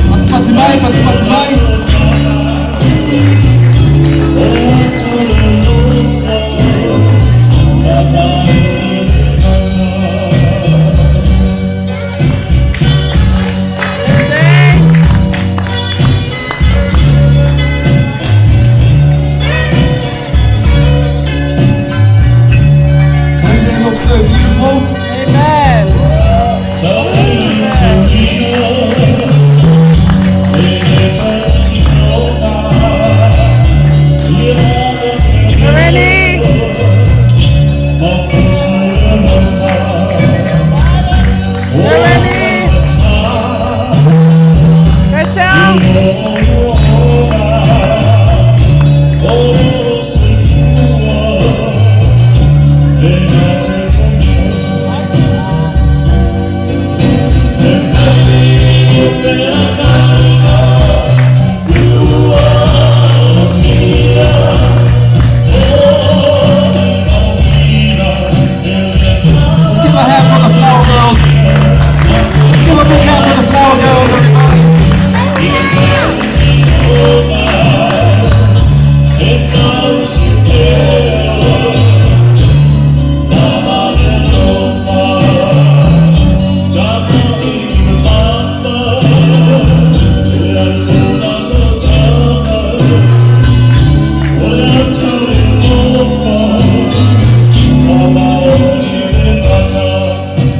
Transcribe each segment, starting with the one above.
Patipati mai, patipati mai. Don't they look so beautiful? Amen. Ready? Ready? Rachel? Let's give a hand for the flower girls. Let's give a big hand for the flower girls, everybody.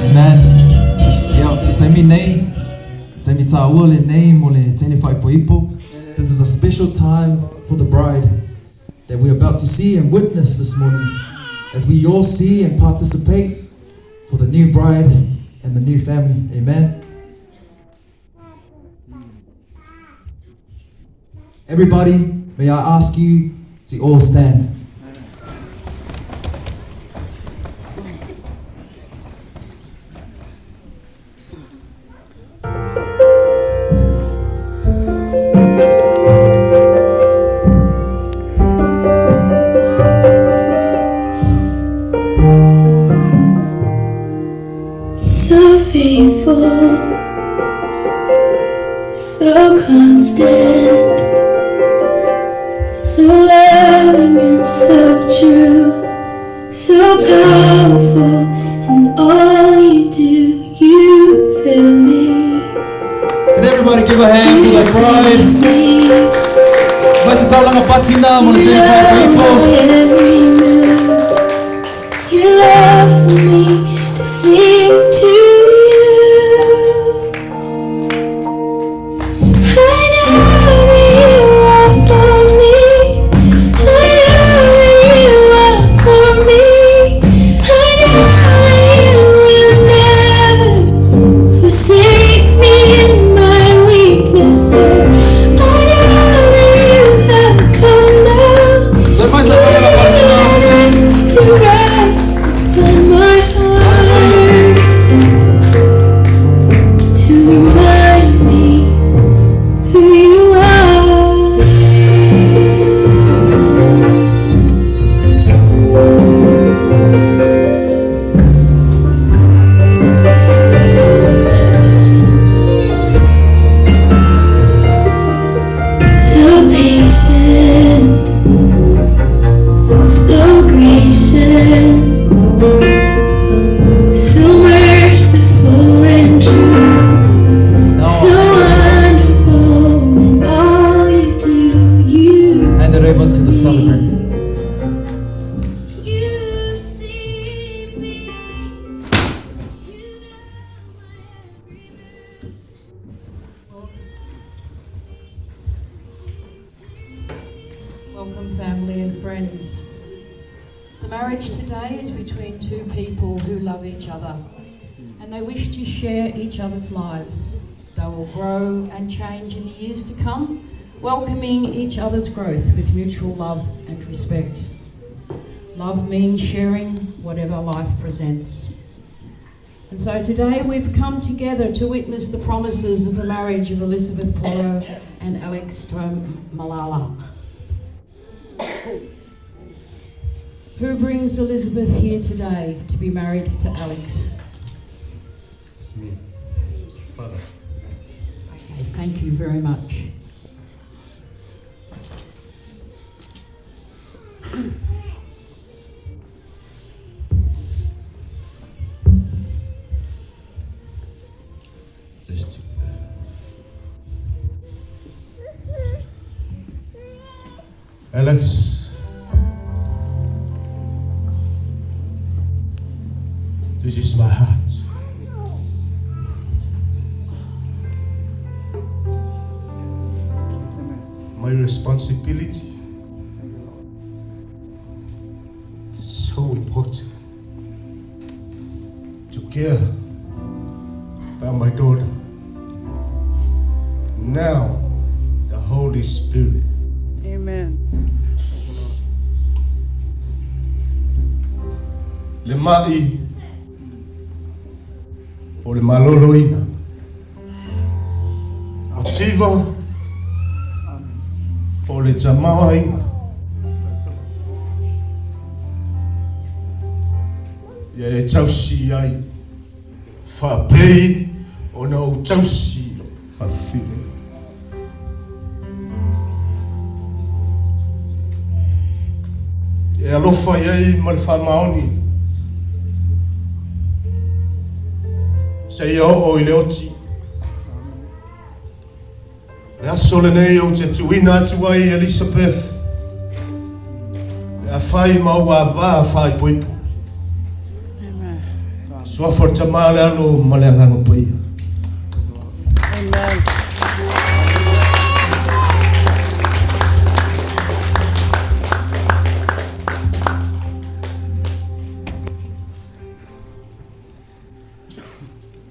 Amen. Ia, le taimi nei, taimi tāua lenei mo le teine faaipoipo. This is a special time for the bride that we're about to see and witness this morning as we all see and participate for the new bride and the new family. Amen. Everybody, may I ask you to all stand. So faithful, so constant, so loving and so true, so powerful in all you do. You fill me. Can everybody give a hand for the bride? Me. Mai se taulaga patina mo le You teine love faaipoipo. my every move. Your love for me to sing to you. I know that you are for me. I know that you are for me. I know that you will never forsake me in my weaknesses. I know that you have come now. So mai se taulaga patina. To write upon my heart, to remind me who you are. So patient, so gracious, so merciful and true, Now, so wonderful in all you do. You, hand it over to the celebrant. you see me. You know my every move. Welcome, family and friends. The marriage today is between two people who love each other and they wish to share each other's lives. They will grow and change in the years to come, welcoming each other's growth with mutual love and respect. Love means sharing whatever life presents. And so today we've come together to witness the promises of the marriage of Elizabeth Poro and Alex Tuimalala. Who brings Elizabeth here today to be married to Alex? It's me, Father. Okay, thank you very much. Alex, this is my heart. My responsibility is so important to care about my daughter. Now, the Holy Spirit. Amen. Le ma'i po o le maloloina. Mativa po o le tamaoaiga. Ia e tausi ai, faapei ona ou tausi i lou afafine. E alofa i ai ma le faamaoni seia oo i le oti. O le aso lenei ou te tuuina atu ai i Elisabeth le afai ma ou avā faaipoipo. Suafa o le Tama, le Alo ma le Agaga Paia. Amen.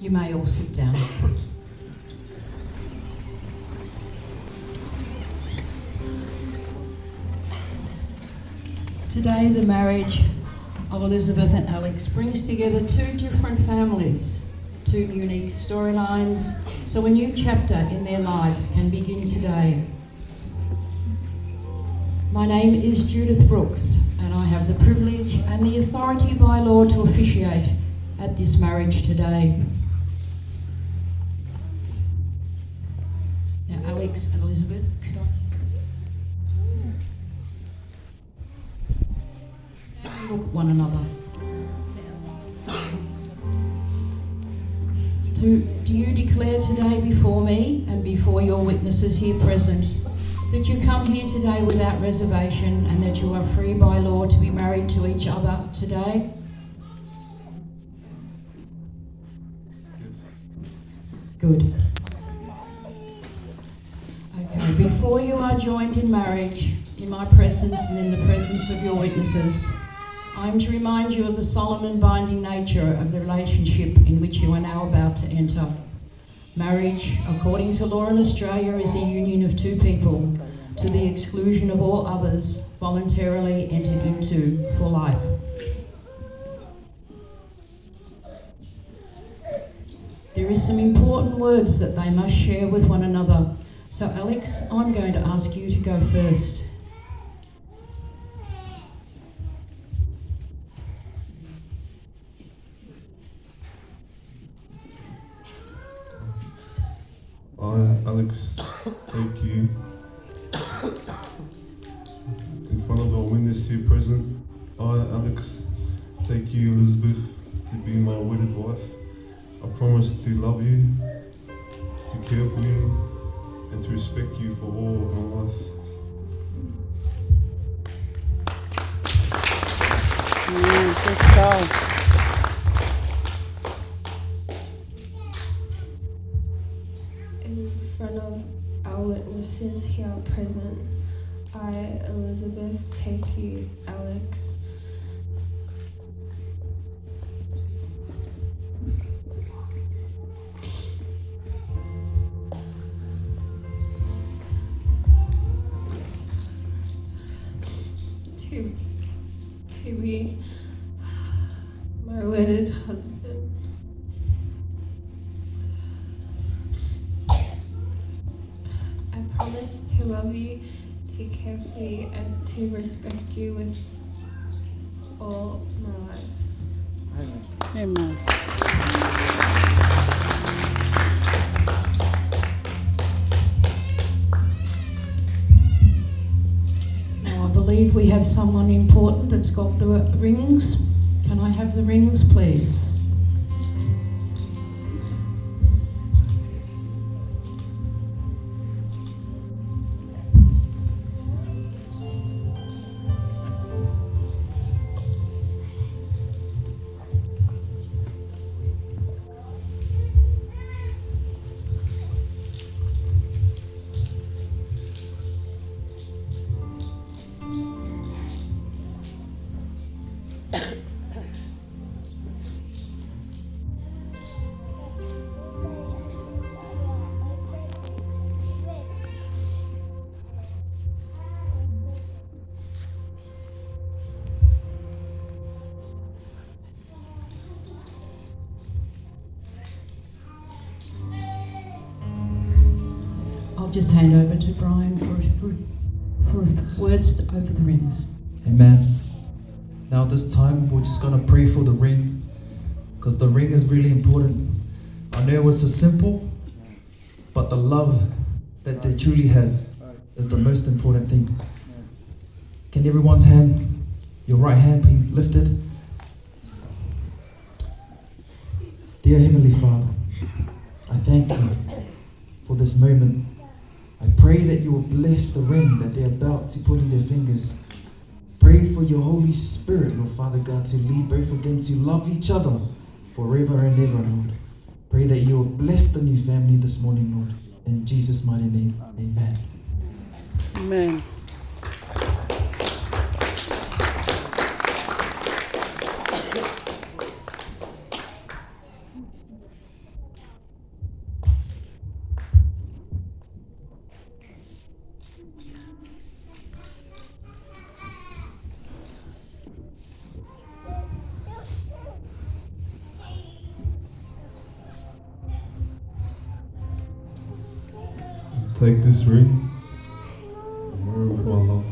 You may all sit down. Today, the marriage of Elizabeth and Alex brings together two different families, two unique storylines, so a new chapter in their lives can begin today. My name is Judith Brooks, and I have the privilege and the authority by law to officiate at this marriage today. Now, Alex and Elizabeth, could I stand and look at one another? Do you declare today before me and before your witnesses here present that you come here today without reservation and that you are free by law to be married to each other today? Yes. Good. Okay, before you are joined in marriage, in my presence and in the presence of your witnesses, I am to remind you of the solemn and binding nature of the relationship in which you are now about to enter. Marriage, according to law in Australia, is a union of two people to the exclusion of all others voluntarily entered into for life. There is some important words that they must share with one another. So, Alex, I'm going to ask you to go first. I, Alex, take you in front of our witness here present. I, Alex, take you, Elizabeth, to be my wedded wife. I promise to love you, to care for you, and to respect you for all of my life. Amen. Praise God. In front of our witnesses here present, I, Elizabeth, take you, Alex, to, to be my wedded husband. promise to love you, to care for you, and to respect you with all my life. Amen. Now, I believe we have someone important that's got the rings. Can I have the rings, please? I'll just hand over to Brian for words over the rings. Amen. Now this time we're just going to pray for the ring, because the ring is really important. I know it's so simple, but the love that they truly have is the most important thing. Can everyone's hand, your right hand, be lifted? Dear Heavenly Father, I thank you for this moment. I pray that you will bless the ring that they're about to put in their fingers. Pray for your Holy Spirit, Lord Father God, to lead both of them to love each other forever and ever, Lord. Pray that you will bless the new family this morning, Lord. In Jesus' mighty name, amen. Amen. Take this ring and wear it with my love.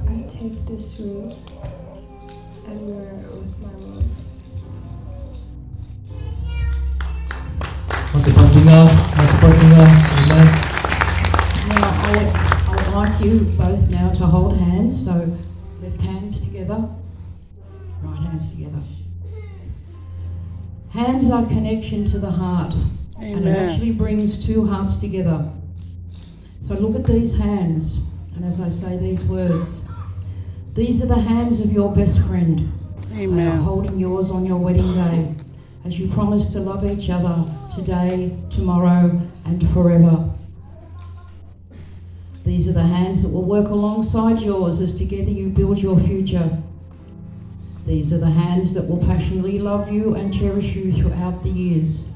I take this ring and wear it with my love. Amen. Now, I would like you both now to hold hands. So, left hands together, right hands together. Hands are connection to the heart. Amen. And it actually brings two hearts together. So look at these hands, and as I say these words, these are the hands of your best friend. Amen. They are holding yours on your wedding day, as you promise to love each other today, tomorrow, and forever. These are the hands that will work alongside yours as together you build your future. These are the hands that will passionately love you and cherish you throughout the years,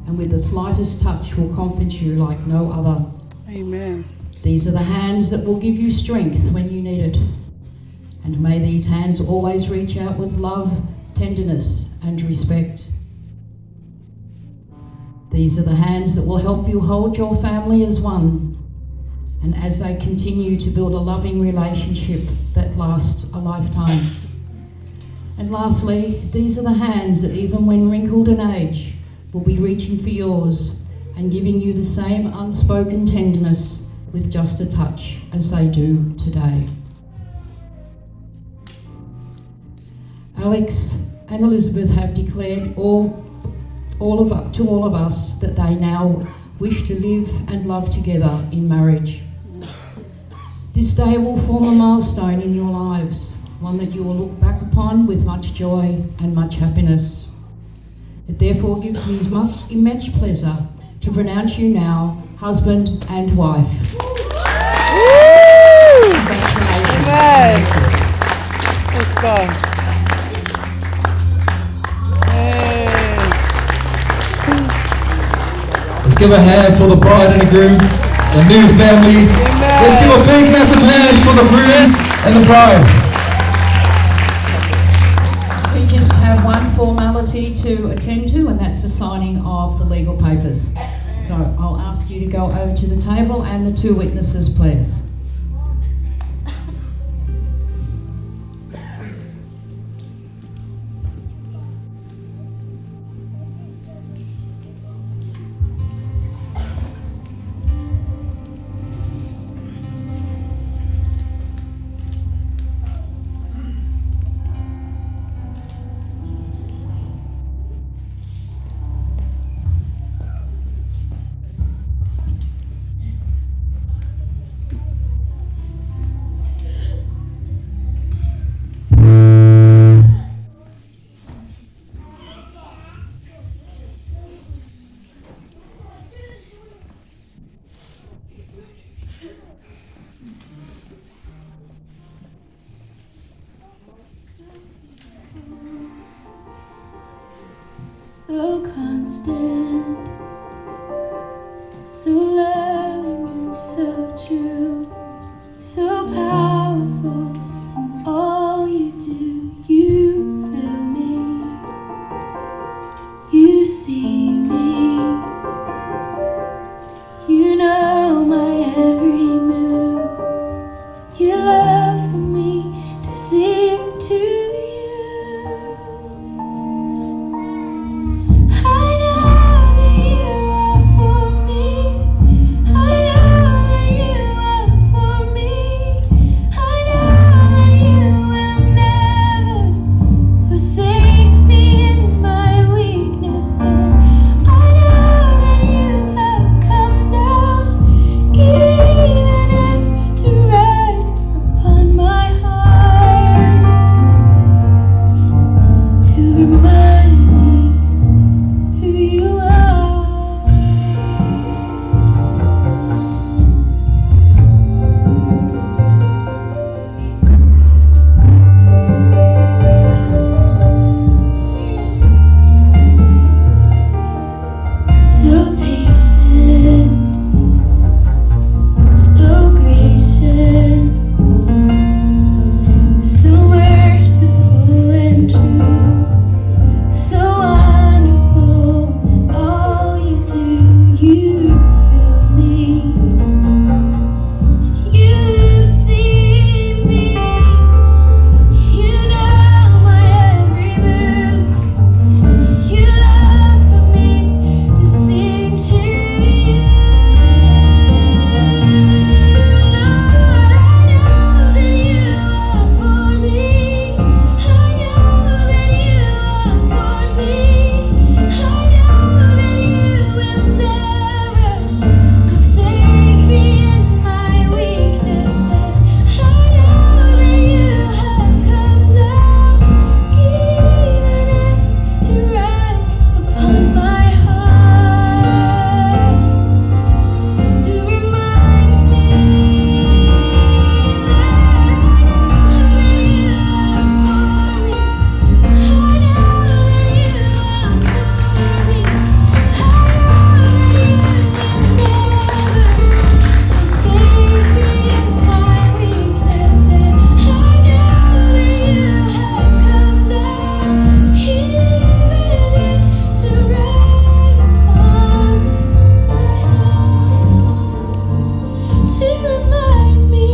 and with the slightest touch will comfort you like no other. Amen. These are the hands that will give you strength when you need it. And may these hands always reach out with love, tenderness, and respect. These are the hands that will help you hold your family as one, and as they continue to build a loving relationship that lasts a lifetime. And lastly, these are the hands that even when wrinkled in age, will be reaching for yours and giving you the same unspoken tenderness with just a touch as they do today. Alex and Elizabeth have declared to all of us that they now wish to live and love together in marriage. This day will form a milestone in your lives, one that you will look back upon with much joy and much happiness. It therefore gives me much immense pleasure to pronounce you now husband and wife. Woo! Congratulations. Amen. Let's go. Hey. Let's give a hand for the bride and the groom. The new family. Amen. Let's give a big massive hand for the groom Yes. and the bride. We just have one formality to attend to, and that's the signing of the legal papers. So I'll ask you to go over to the table and the two witnesses, please. So constant, so loving and so true, so powerful in all you do. You fill me, you see me, you know my every move. Your love for me to sing to you. I know that you are for me. I know that you are for me. I know that you will never forsake me in my weakness. I know that you have come now, even if to write upon my heart, to remind me who you are. So patient, so gracious, so merciful and true, so wonderful in all you do. You fill me, you see me, you know my every move. You love for me to sing to you. Lord, I know that you are for me. I know that you are for me. I know that you will never forsake me in my weakness. And I know that you have come now, even if to write upon my heart, to remind me that I know that you are for me. I know that you are for me. I know that you will never forsake me in my weakness. And I know that you have come now, even if to write upon my heart, to remind me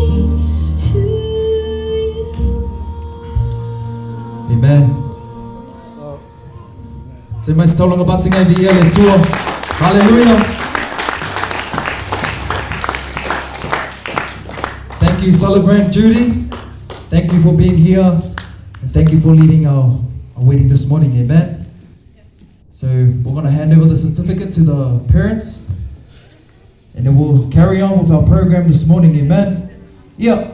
who you Amen. Te mai se taulanga batinga i viia le Atua. Hallelujah. Thank you, celebrant Judy. Thank you for being here. And thank you for leading our wedding this morning. Amen. So we're going to hand over the certificate to the parents. And then we'll carry on with our program this morning. Amen. Yeah.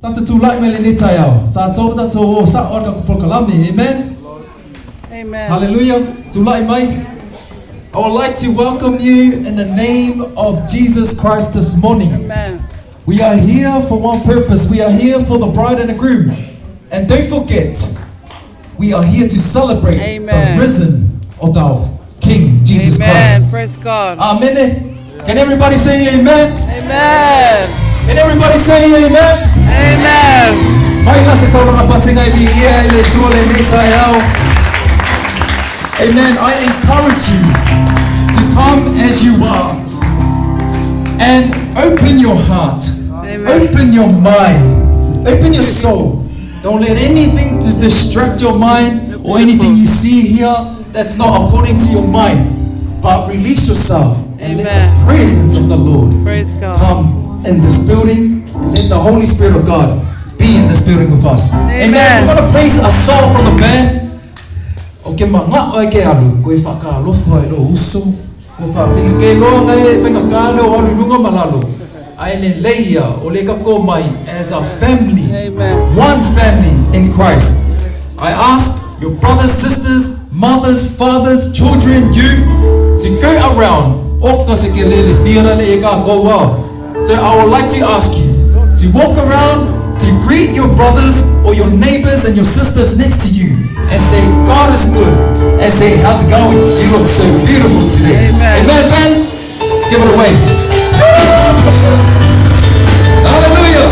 Tatou tulai mai lenei taeao. Tatou tatou o sa'o ka polokalame. Amen. Amen. Hallelujah. Tulai mai. I would like to welcome you in the name of Jesus Christ this morning. Amen. We are here for one purpose. We are here for the bride and the groom. And don't forget, we are here to celebrate Amen. the risen of our King, Jesus Amen. Christ. Praise God. Amen. Can everybody say amen? Amen. Can everybody say amen? Amen. Mai la se tauranga patenga e bi ia e le tua le nei tai ao. Amen. I encourage you to come as you are and open your heart, Amen. open your mind, open your soul. Don't let anything to distract your mind or anything you see here that's not according to your mind. But release yourself and let Amen. the presence of the Lord Praise God. come in this building and let the Holy Spirit of God be in this building with us. Amen. We're going to place a song from the band. O ke manga o ke alu, ko e whakaalofa e lo uso, ko whawhinga ke loa ngai e whenga kale o alu lunga malalo. Ai le leia o le kako mai as a family, Amen. one family in Christ. I ask your brothers, sisters, mothers, fathers, children, youth to go around. O ka se ke lele whiara le e ka kouao. So I would like to ask you to walk around, to greet your brothers or your neighbors and your sisters next to you and say, God is good. And say, how's it going? You look so beautiful today. Amen. Amen, Ben. Give it away. Hallelujah.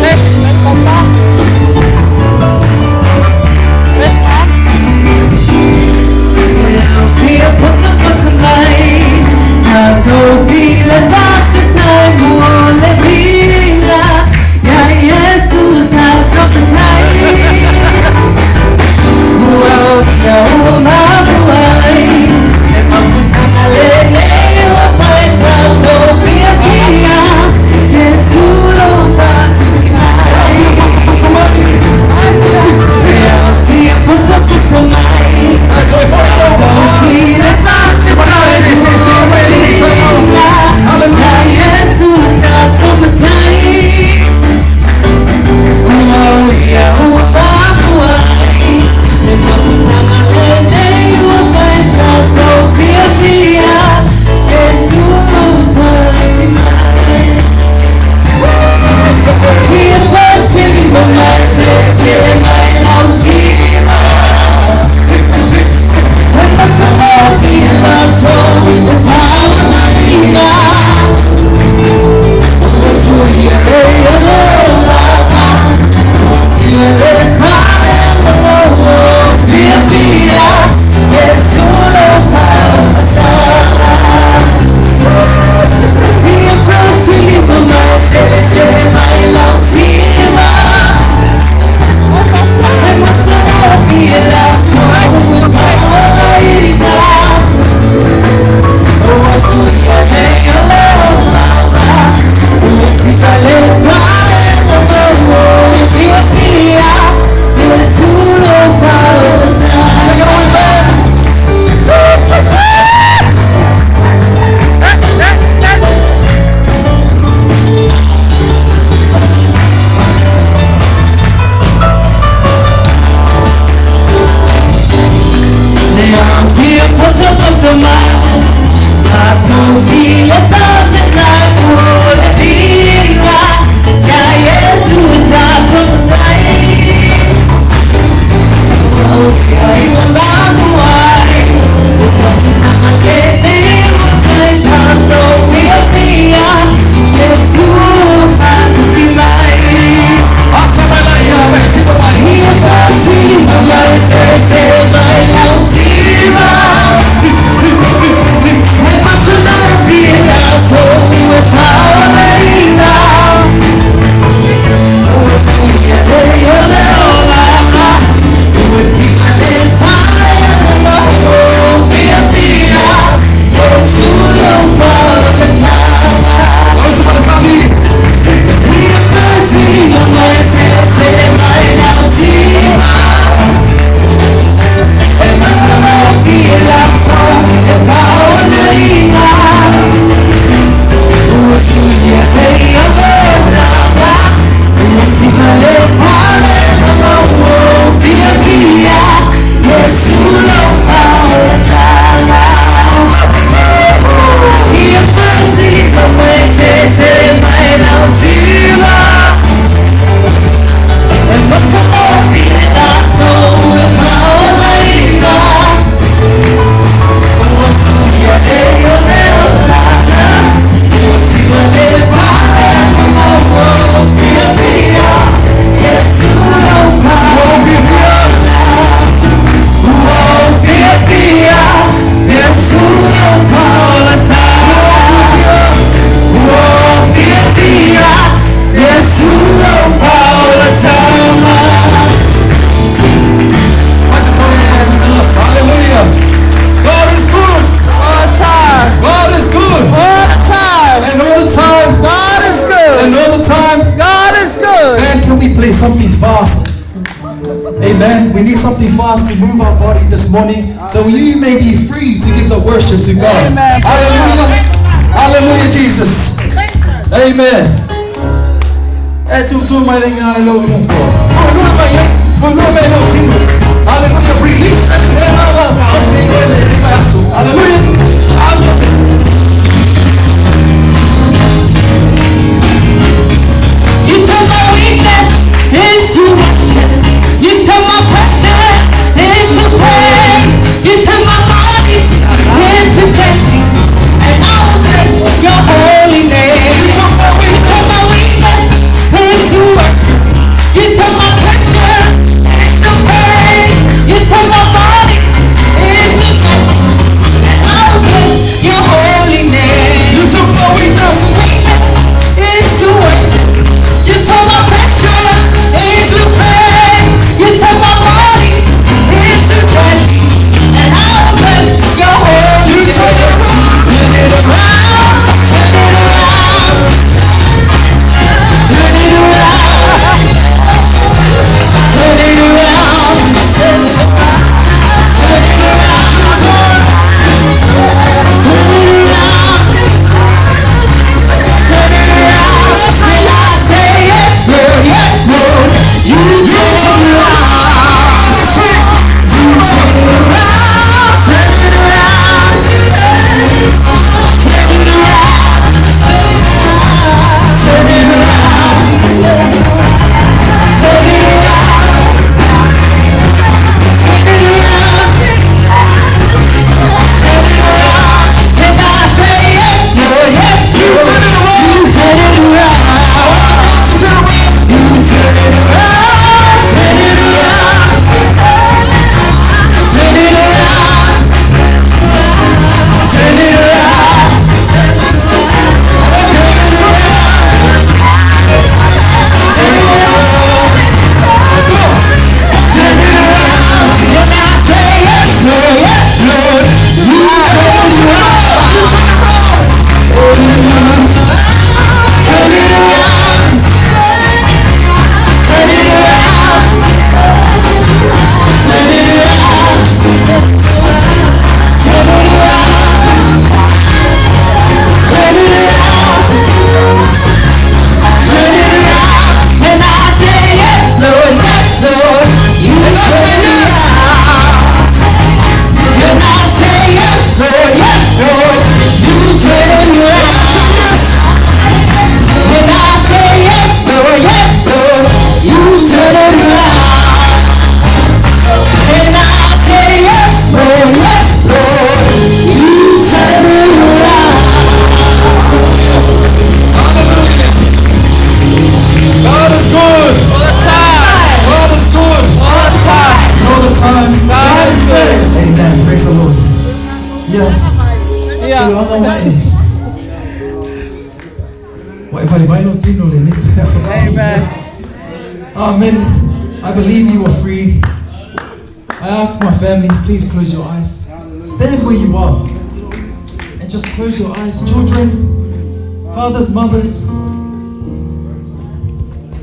Bless, bless, Pastor. Bless, Mom. Take it away, Ben. Amen. We need something fast to move our body this morning so you may be free to give the worship to God. Amen. Hallelujah. Hallelujah, Jesus. Amen. E tūtū mai le ngā e lau mō. Hallelujah, mai e. Hallelujah, mai lau tino. Hallelujah, release. E ngā ngā ngā au te koe le le kai aso. Hallelujah. Amen. You turn my weakness into worship. You turn my pressure into praise. You turn my body into dancing. And I will bless your holy name. You took my You weakness. turn my weakness into worship. You turn my pressure into praise. You turn my body into dancing. And I will bless your holy name. You took my weakness. Weakness into worship. You turn my pressure into praise. You turn my body into dancing. And I will bless your holy You name. turn it around. Turn it around, turn it around, turn it around, turn it around, turn it around, turn it around, turn it around, turn it around. And I say yes, Lord, yes, Lord, you turn it around, turn it around, turn it around, turn it around. Turn it around, turn it around, turn it around, turn it around. And I say yes, Lord, yes, You Lord. turn it around. You turn it around, Turn around. you turn it around, turn it around, turn it around, turn it around, turn it around. Turn it around, and I say yes, Lord, yes, Lord. You turn it around, turn it around, turn it around, turn it around, turn it around, turn it around, turn it around, and I say yes, Lord, yes, Lord. You turn it around. And I say yes, Lord, yes, Lord. You turn it around. And I say yes, Lord, yes, Lord. You turn it around. And I say yes, Lord, yes, Lord. You turn it around. Hallelujah. God is good. All the time. God is good. All the time. And all the time. God is good. Amen. Praise the Lord. Yeah. Yeah. Wa e vai vai no tino le nite. Amen. Amen. I believe you are free. I ask my family, please close your eyes. Stand where you are and just close your eyes. Children, fathers, mothers,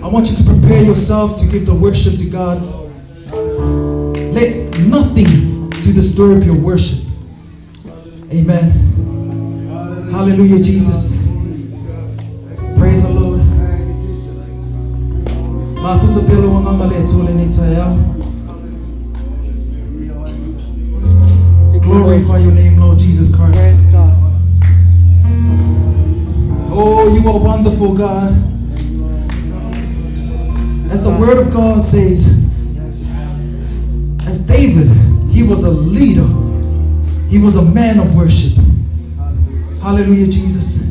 I want you to prepare yourself to give the worship to God. Let nothing to disturb your worship. Amen. Hallelujah, Jesus. Praise the Lord. Mafuta pelo wanganga le tole ni tayao. Glorify your name, Lord Jesus Christ. Praise God. Oh, you are wonderful, God. As the word of God says, as David, he was a leader. He was a man of worship. Hallelujah, Jesus.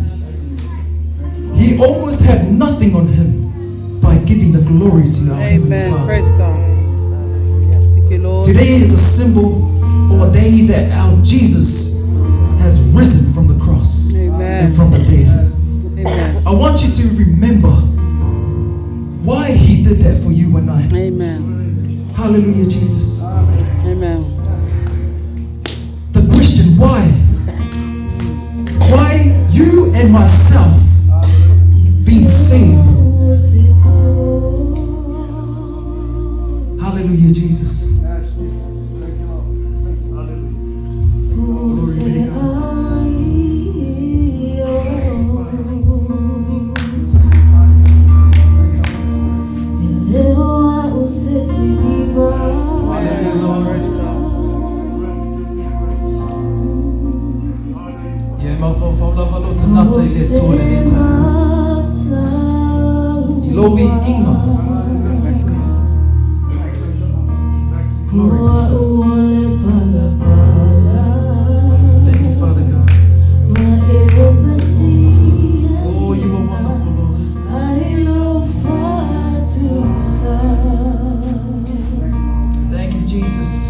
He almost had nothing on him by giving the glory to our Heavenly Amen. Father. Praise God. Thank you, Lord. Today is a symbol or a day that our Jesus has risen from the cross Amen. and from the dead. Amen. I want you to remember why he did that for you and I. Amen. Hallelujah, Jesus. Amen. The question why? Why you and myself being saved? Hallelujah, Jesus. Jesus. Glory be to God. Hallelujah, Lord. Praise God. Ia e mafaufau lava lou tagata i le Atua i lenei taeao. I lou viiga. Praise God. Glory. Thank you, Father God. Oh, you are wonderful, Lord. Thank you, Jesus.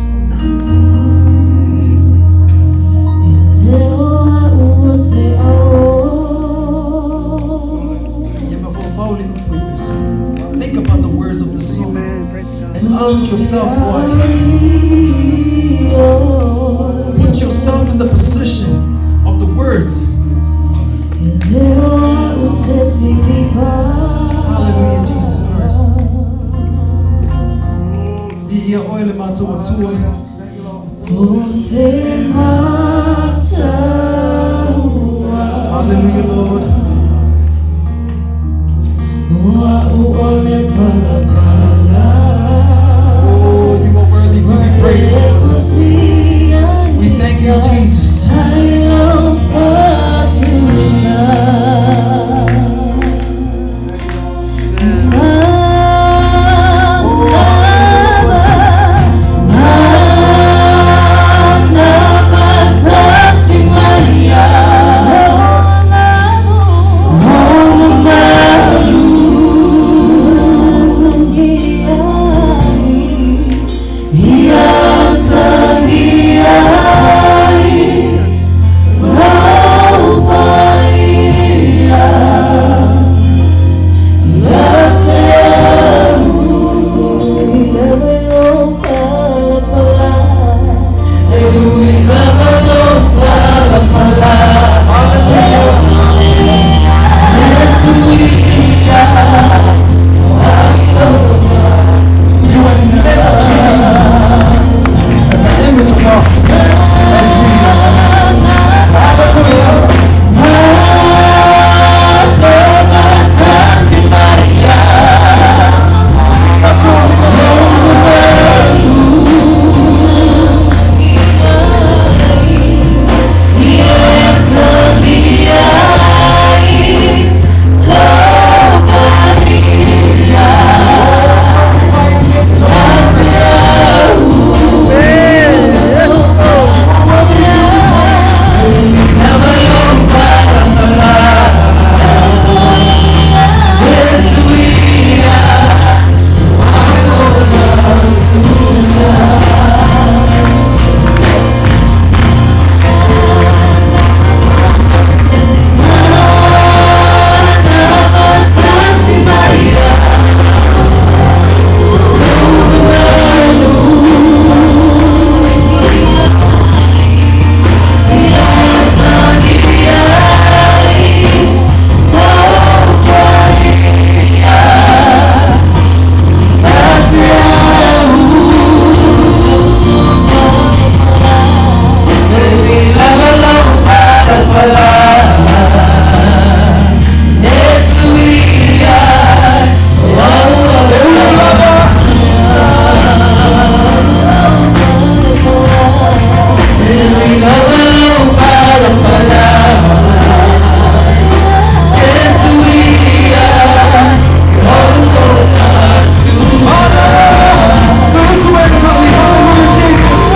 Ia mafaufau le upu i pese. Think about the words of the song Amen. Praise God. and ask yourself why. Put yourself in the position of the words. Hallelujah, Jesus Christ. Viia oe le matou Atua. Hallelujah, Lord. Oh, you are worthy to be praised, Lord. We thank you, Jesus. You will never change as the image of us. As you. Hallelujah. Hallelujah, Jesus.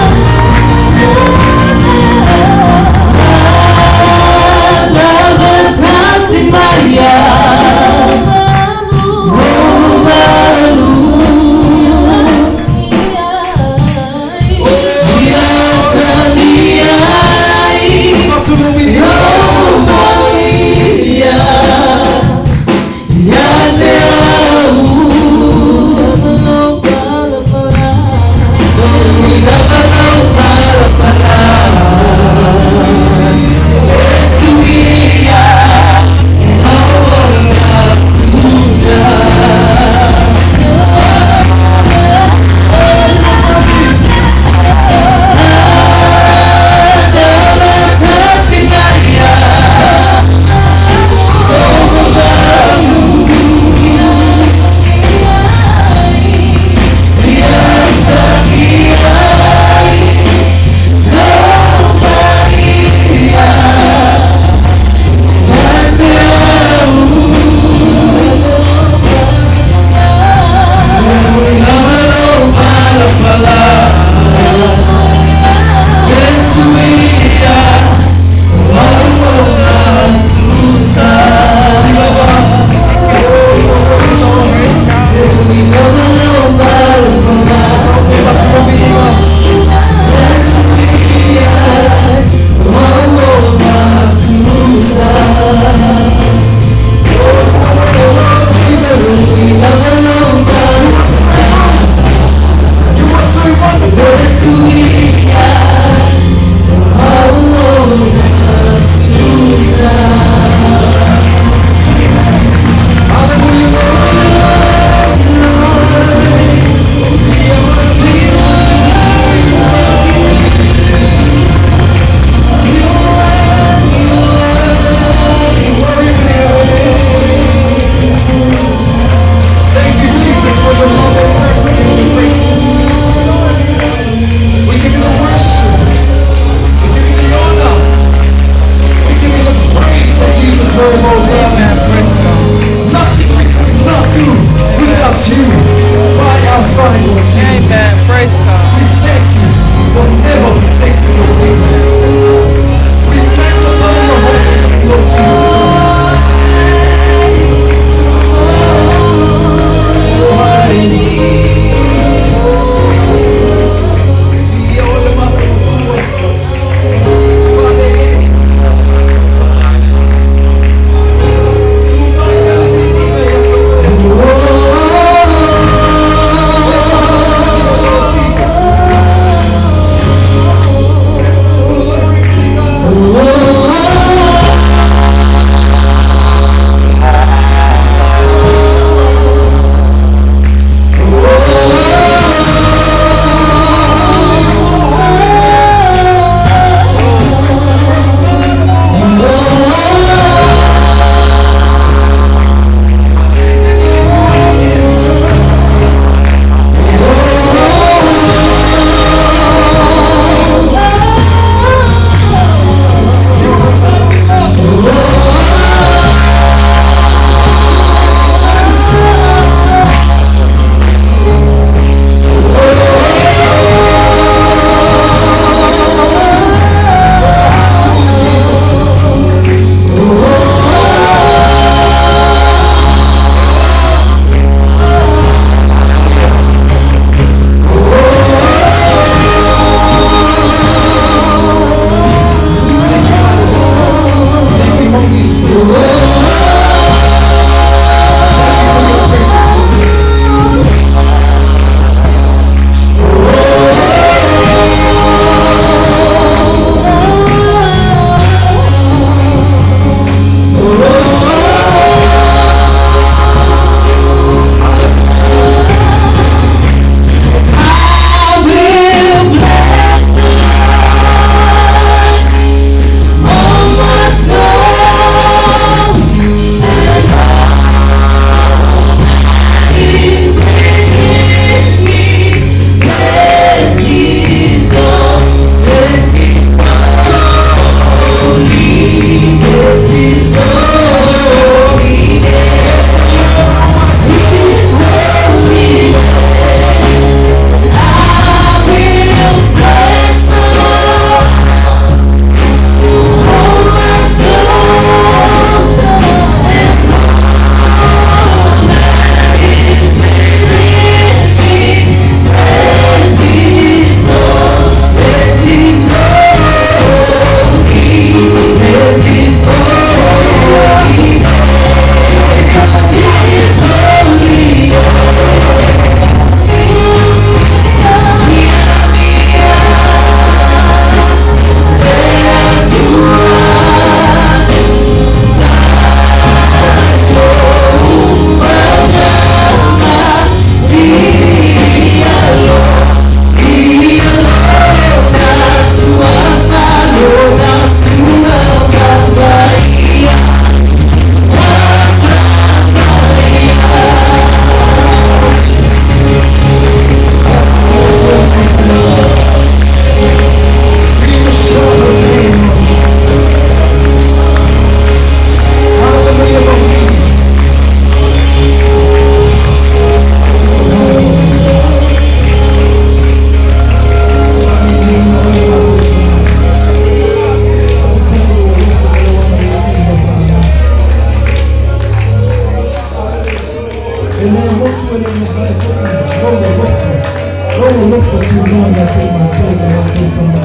tūnoa ia te mātou o mātou tama.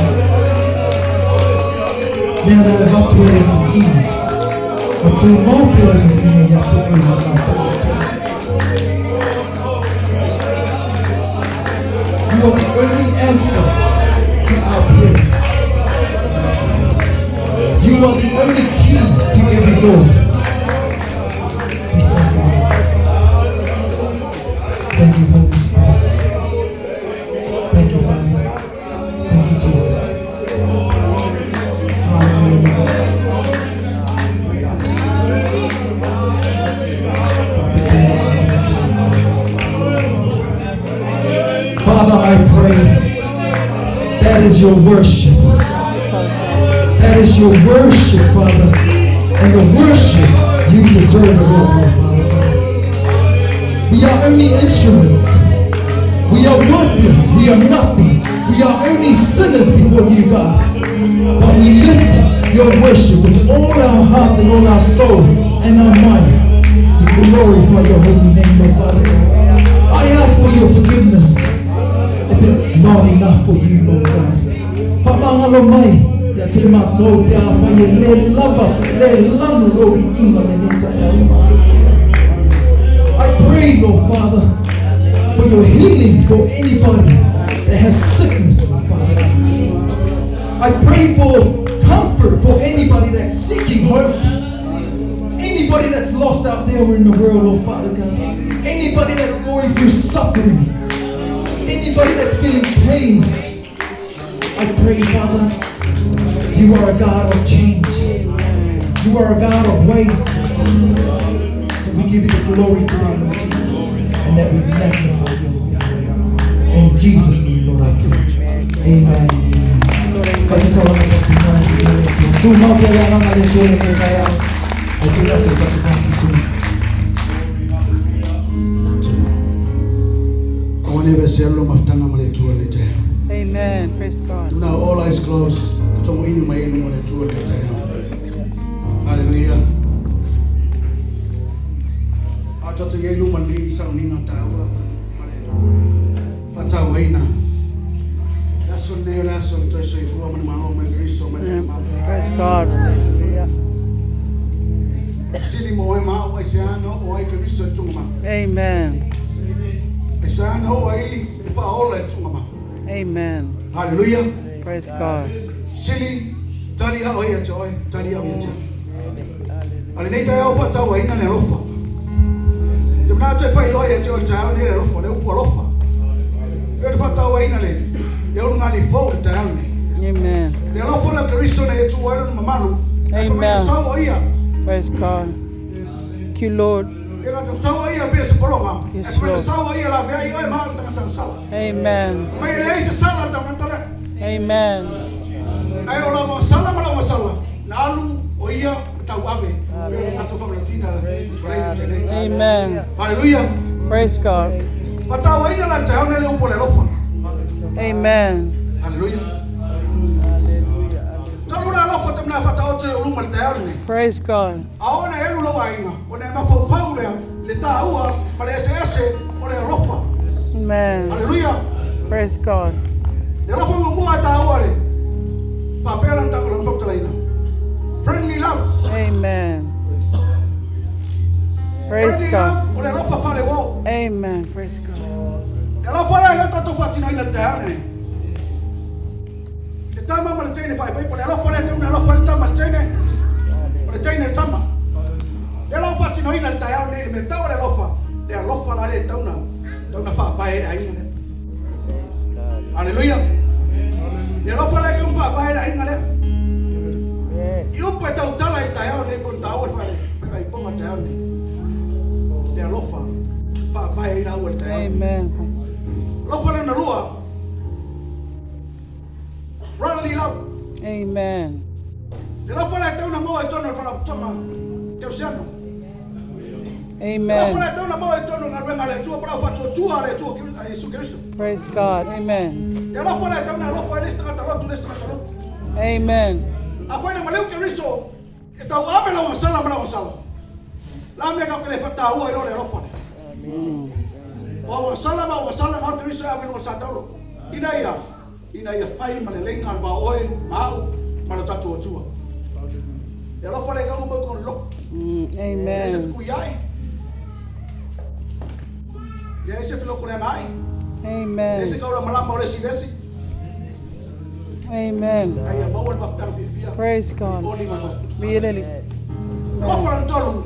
Mea rā e vatu e le viiga. Ma tū mau pea le viiga ia te oe ma mātou o tū. You are the only answer to our prayers. You are the only key to every door. We thank you, Lord. Thank you, Holy Spirit. Thank you, Father. Thank you, Jesus. Hallelujah. Father, I pray that is your worship. That is your worship, Father. And the worship you deserve it all, Lord, Father God. We are only instruments. We are worthless. We are nothing. We are only sinners before you, God. But we lift your worship with all our hearts and all our soul and our mind to glorify your holy name, Lord Father God. I ask for your forgiveness if it's not enough for you, Lord God. Whamangalo mai, ia te mātou te āwhai e le lava, le lanu lo i inga le nita e au mātou te. I pray, Lord Father, for your healing for anybody that has sickness, Lord Father God. I pray for comfort for anybody that's seeking hope. Anybody that's lost out there in the world, Lord Father God. Anybody that's going through suffering. Anybody that's feeling pain. I pray, Father, you are a God of change. You are a God of ways, Lord Father. So we give you the glory today, Lord Jesus, and that we magnify your holy name. In Jesus' name, Lord, I pray. Amen. Amen. Kasi tau ana ka tina i le tu. Tu mau pe ia nganga le tu le te au. Ai tu atu tatu ka tu. I want to se lo maftanga mo le tua le te. Amen. Praise God. Now all eyes closed. Tongo inu mai inu mo le tua le te. Hallelujah. A tatu ye luma ni sa ni ngata ua. Fatau weina. Laso ne laso le toi soifua mo malo mo Kristo mo te ma. Praise God. Hallelujah. Sili mo e ma o ai se ano o ai Kristo tunga ma. Amen. Ai se ano o ai le fa ola le tunga ma. Amen. Hallelujah. Praise God. Sili tari au ia te oi, tari au ia te. Ale nei tai au whatau ai le lofa. Te mna te whai loa ia te oi tai au nei le lofa, le upu alofa. Pe te whatau ai le, le unu ngali fau le tai au nei. Amen. Le alofa le Kristo nei e tu wailo na mamalu. E Amen. Sau o ia. Praise God. Thank you, Lord. Le ngata sau o ia pe se polonga. Yes, E whamaina Lord. sau o ia la vea i oi maa tangata sala. Amen. Mai le ei se sala tangata le. Amen. Ai o la sala ma la sala. Na alu o ia tau ave. Pe o tatou whamalatina le te nei. Amen. Hallelujah. Praise God. Whatau ai na la te au le upo le lofa. Amen. Hallelujah. Talu la lofa te mna whatau te o luma le te au nei. Praise God. A ona elu lau ainga, o ne mafaufau lea, le tāua, ma le ese ese, o le alofa. Amen. Hallelujah. Praise God. Le alofa mamua tāua le. Whapea lan tā o lan whaptalaina. Friendly love. Amen. Praise Friendly God. love, o le alofa whale wau. Amen. Praise God. Le alofa lea leo tātou whatina ina le te au nei. Le tama ma le teine whai pai, le alofa lea te una alofa le tama le teine. O le teine le tama. Le alofa whatina ina le te au nei, le me tau le alofa. Le alofa la le tauna. Tauna whaapae le ainga le. Hallelujah. Le alofa lea kaun whaapae le ainga le. I upu e tau tala i te au nei, pon tau e whai, whai ponga te au nei. Le alofa whaapae i lau le te au. Amen. Alofa le nalua. Brotherly love. Amen. Le alofa le tauna maua e tono le whalaputonga. Te oceano. Le Amen. alofa le tauna maua e tono ngā ruenga le tua, pala whatua tua le tua a Yesu Kristo. Praise God. Amen. Le alofa le tauna alofa e le stangata lotu, le stangata lotu. Amen. A whaina maleu Kristo, e tau ame la wasala ma la wasala. La mea ka kele whata ua i lo le alofa le. O wasala ma wasala ngā Kristo e ame lo sa taulo. Ina ia, ina ia fai ma le leiga le va o oe ma au ma lo tatou Atua. Le alofa le kaunga mai kona loto. E se Amen. fukui ai. E se filoko le ngai. E se Amen. kaula malama o le si lesi. Amen. Ai a maua le mafutanga fiafia. Praise God. Oli ma le mafuta. Really. Alofa le tolu.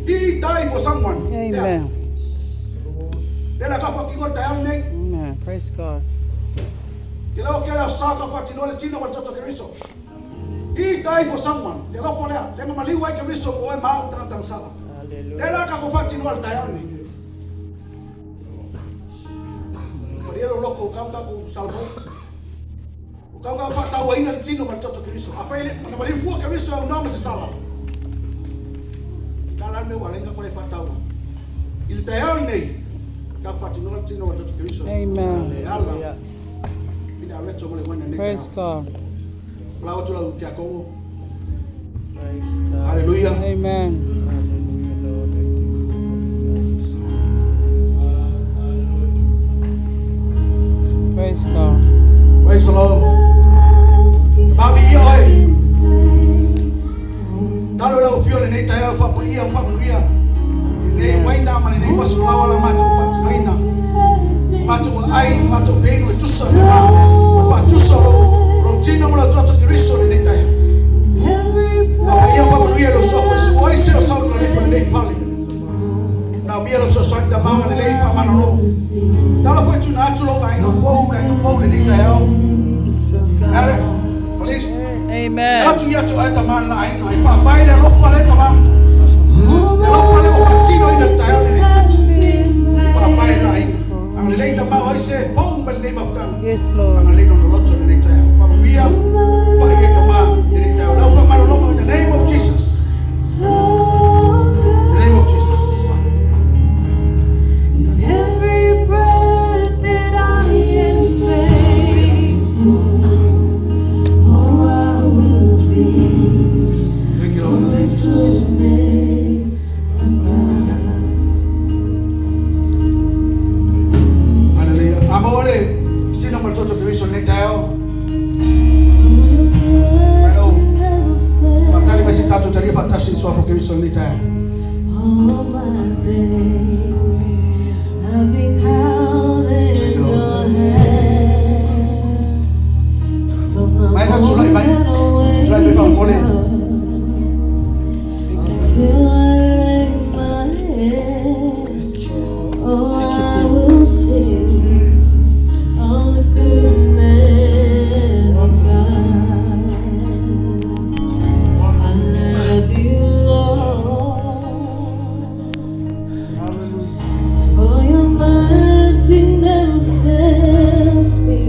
He died for someone. Amen. Le la ka whakingo le taeao nei. Amen. Praise God. Te leo kele o sa ka whatinoa le tino ma le toto Keriso. He died for someone. Le alofa lea. Le nga maliu ai Keriso mo oe ma au tangata sala. Le la ka ko whatinoa le taeao nei. Ma le elo loko o kau ka salmo. O kau ka whataua ina le tino ma le toto Keriso. A whaile, na maliu fua Keriso au nama se sala. La la me wa lenga ko le whataua. I le taeao nei. Ka whatinoa le tino ma le toto Keriso. Amen. Le ala. Pina reto mo le wana nei Praise taeao. God. La atu lau kia kongo. Hallelujah. Amen. Praise God. Praise the Lord. Babi ia oe. Talo lau fio le nei taeao whapa ia o whamanuia. I nei waina ma le nei whasflawa la mātou whatinoina. Mātou ai, mātou whenu e tusa le mā. O whatusa lo, lo tino mo lau toto Keriso le nei taeao. Whapa ia whamanuia lo sofa i su oi se o sau na lefo le nei fale. Na mia lo so so ta manga le lei whamana lo. Tala foi tuna atu lo ainga fou, le ainga fou le nei taeao. Alex, police. Amen. Atu ia tu ai tama la ainga. I whapai le alofa le tama. Le alofa le o whatino ina le taeao le nei. I whapai la ainga. Ang le lei tama o ai se fou ma le nei mafutanga. Yes, Lord. Ang le no loto le nei taeao. Whamamia, pa ia tama le nei taeao. Lau whamalo longa in the name of Jesus. In the name of Jesus. Every breath that I am faithful, oh, I will sing Thank you, Lord. Thank you, Jesus. goodness of God. Hallelujah. Ama ole, tino ma le toto Keriso le nei taeao. Whatali mai se tātou talia whatasi i suafo Keriso le nei taeao. All my days I've been held in your hand. From the Mai ka tulai mai. moment I Tulai mai whamole. wake up until I lay my head, oh, I will sing all the goodness of God. I love you, Lord, for your mercy never fails me.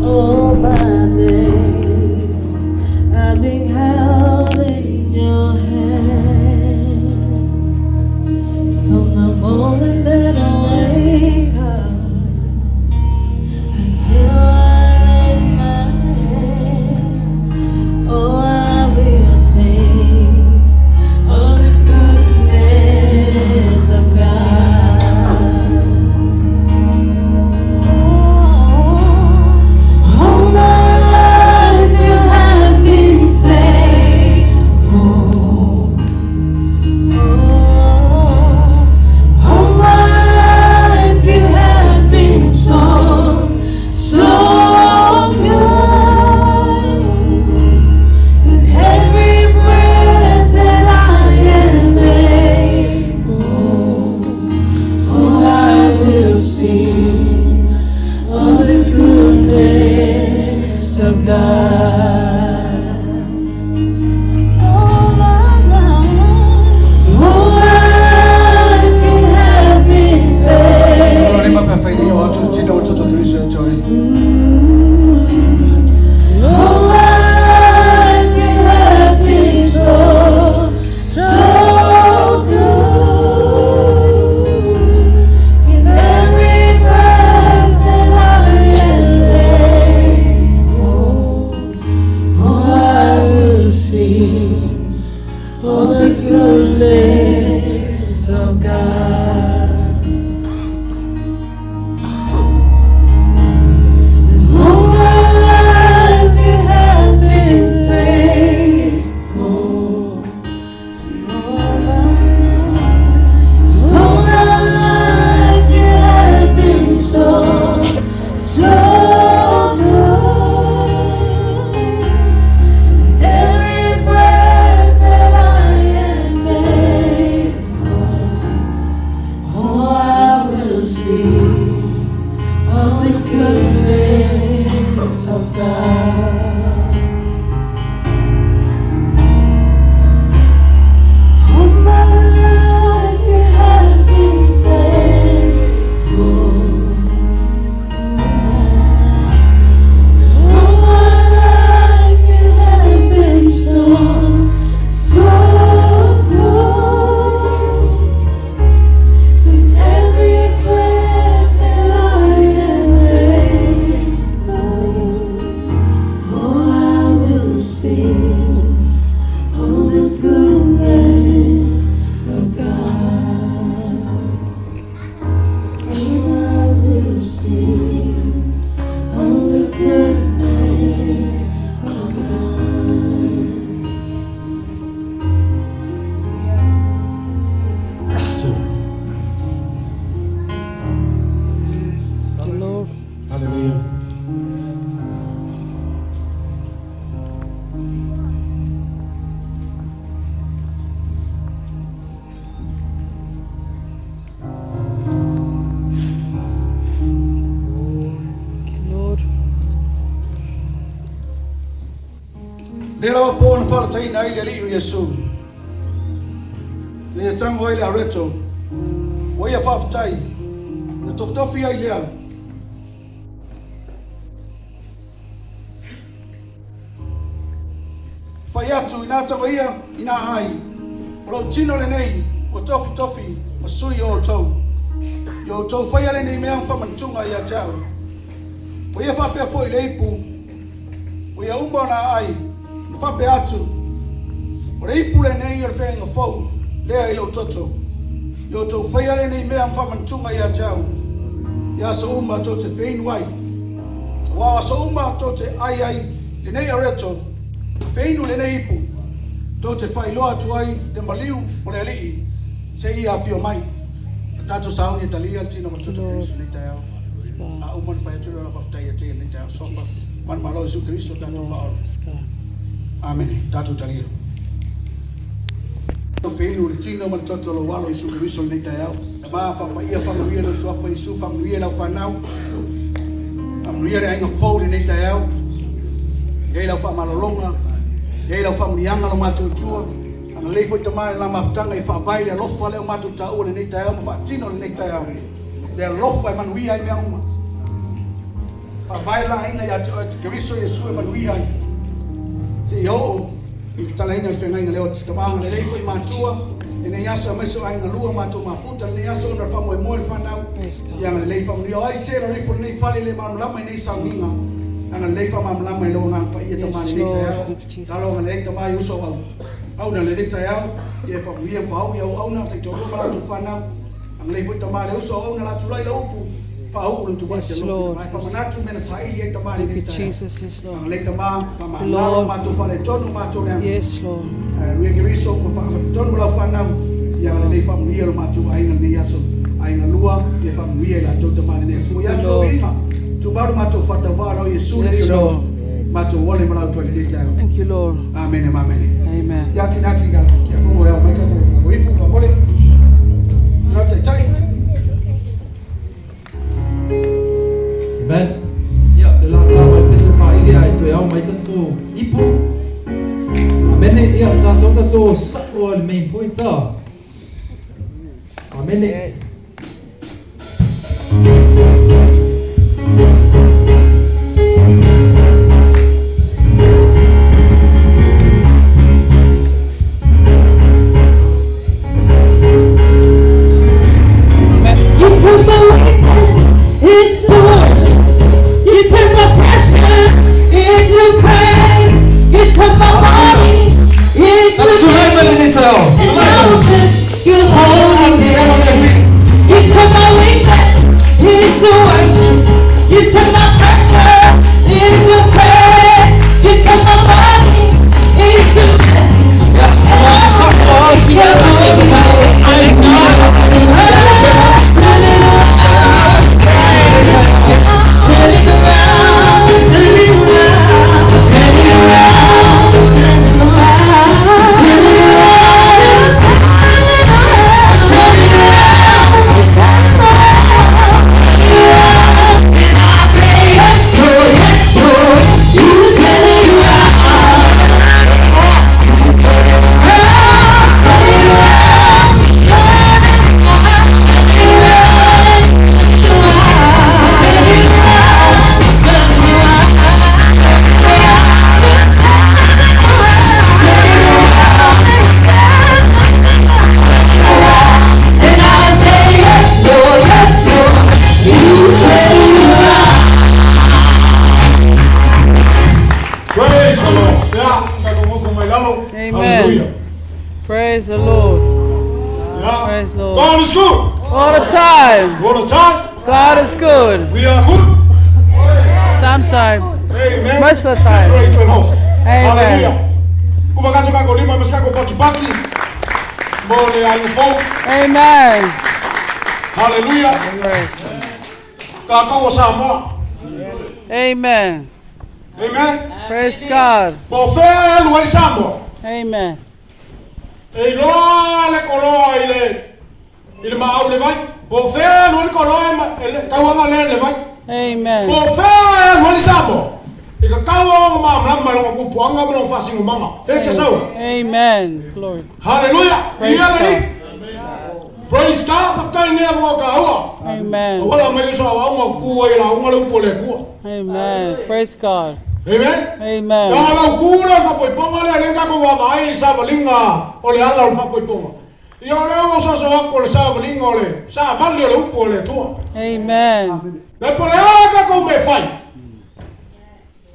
All my days I've been held in your hand. From the moment that I wake up until I lay my head, oh, I will sing all the goodness of God. Oh, all my life you have been faithful. Oh, all my life you have been so, so good. With every breath that I am able, oh, I will sing all the goodness of God. All my life, all my life you have been Lord, faithful. ma pa whaile o atu le tino ma le toto Keriso e te oe. All my life you have been so, so good. With every breath that I am able, oh, I will sing all the goodness of God. Lea lava po na faalataina ai le Alii o Iesu. Na ia tago ai le areto, ua ia faafetai, ona tofitofi ai lea. Fai atu, inā tago ia, inā ai, o lou tino lenei, ua tofitofi ma sui o outou. Ia outou faia lenei mea ma faamanatuga ia te au. Ua ia faapea foi le ipu, ua ia uma ona aai, na faapea atu, O le ipu lenei o le feagaiga fou, lea i lou toto. Ia outou faia lenei mea ma faamanatuga ia te au, i aso uma tou te feinu ai. Aua o aso uma tou te ai ai lenei areto, ma feinu lenei ipu, tou te faailoa atu ai le maliu o le Alii, seia afio mai. Na tatou sauni e talia le tino ma le toto o Keriso i lenei taeao. A uma ona fai atu le ola faafetai ia te ia i lenei taeao. Sofa, manumalo o Iesu Keriso tatou Faaola. Amene. Tatou talia. Feinu le tino ma le toto o lou alo Iesu Keriso i lenei taeao. Tama, faapaia, faamanuia lou suafa Iesu, faamanuia i lau fanau. Faamanuia le aiga fou i lenei taeao. E i ai lau faamalologa, e i ai lau faamanuiaga lo matou Atua. Agalelei foi Tama i le la mafutaga ia faavae le alofa lea ua matou taua i lenei taeao ma faatino i lenei taeao. Le alofa e manuia ai mea uma. Faavae la aiga ia te oe Keriso Iesu e manuia ai. Seia oo i le talaina o le feagaiga le oti. Tama agalelei foi matua lenei aso aemaise o aiga lua matou mafuta lenei aso ona o le faamoemoe le fanau. Ia agalelei faamanuia. O ai se lorifo lenei fale le malamalama i nei sauniga. Agalelei faamalamalama i lou agaga paia Tama lenei taeao. Talo agalelei Tama i uso au auna lenei taeao. Ia e faamanuia ma faauu i auauna taitoalua ma latou fanau. Agalelei foi Tama le uso auauna la tulai lau upu faauu lona tuuai Yes, se alofi. Lord. Ma e faamanatu mea na saili ai Tama Thank lenei you, taeao. Jesus. Yes, Lord. Agalelei Tama faamagalo Lord. matou faaletonu matou leaga. Yes, Lord. Ae Keriso ma faamatonu lau fanau. Ia agalelei faamanuia lo matou aiga lenei aso. Aiga lua, ia faamanuia i latou Tama lenei aso. Foi atu lau Lord. viiga. Tumau lo matou faatauva nau Iesu Yes, lenei o leo. Lord. Matou ole ma lau toa lenei taeao. Thank you, Lord. Amene ma amene. Amen. Ia atu atu i ka kia kongo e au mai ka ko ipu ka mole. Lau taitai. Amen. Ia, le la tā mai pese whaili ai toe au mai tatou ipu. Amene, ia, tātou tatou sa'o le main point ah. Amene. You took my weakness into worship. You took my pressure into praise. You took my body into That's tulai mai lenei taeao. And Tulai mai. now this you're holding me. Stand on their feet. You took my weakness into worship. You took my pressure into praise. You took my body into blessing. You're holding me. I'm not turn it around, turn it around, turn it around, turn it around, turn it around, turn it around, turn it around, turn it around, turn it around. And I say yes, Lord, yes, Lord, you turn it around. Turn it around, turn it around, turn it around, turn it around, turn it around, turn it around, turn it around, and I say yes, Lord, yes, Lord, you turn it around. Praise the Lord. Yeah, ka mo mai lalo. Amen. Hallelujah. Praise the Lord. Yeah. Praise the Lord. God is good. All the time. All the time. God is good. We are good. Sometimes. Amen. Most of the time. Praise the Lord. Amen. Hallelujah. Kuvakaso ka kolima mas ka ko paki paki. Mo le ai fo. Amen. Hallelujah. Praise. Ka ka o Samoa. Amen. Amen. Praise God. Po fe alu ai Samoa. Amen. E iloa le koloa i le maau le vai. Po fe alu ai le koloa e e le kauanga le le vai. Amen. Po fe alu ai le Samoa. I ka kauanga ma malamalama i lona tupuaga ma lona faasinomaga. Fea e te sau ai? Amen. Glory. Haleluia! Praise Viia le God. Alii! Praise God! Faafetai i lenei avanoa taua. Amen. Auala mai uso auauga o tu ai e lauga le upu a le Atua. Amen. Praise God. Amen. Amen. Leaga lau tu lea o le faapoipoga lea, lea na tatou vaavaai i le savaliga o le ala o le faapoipoga. Ia o lea ua osoaso atu o le savaliga o le savali o le upu a le Atua. Amen. Le po le a tatou mea e fai.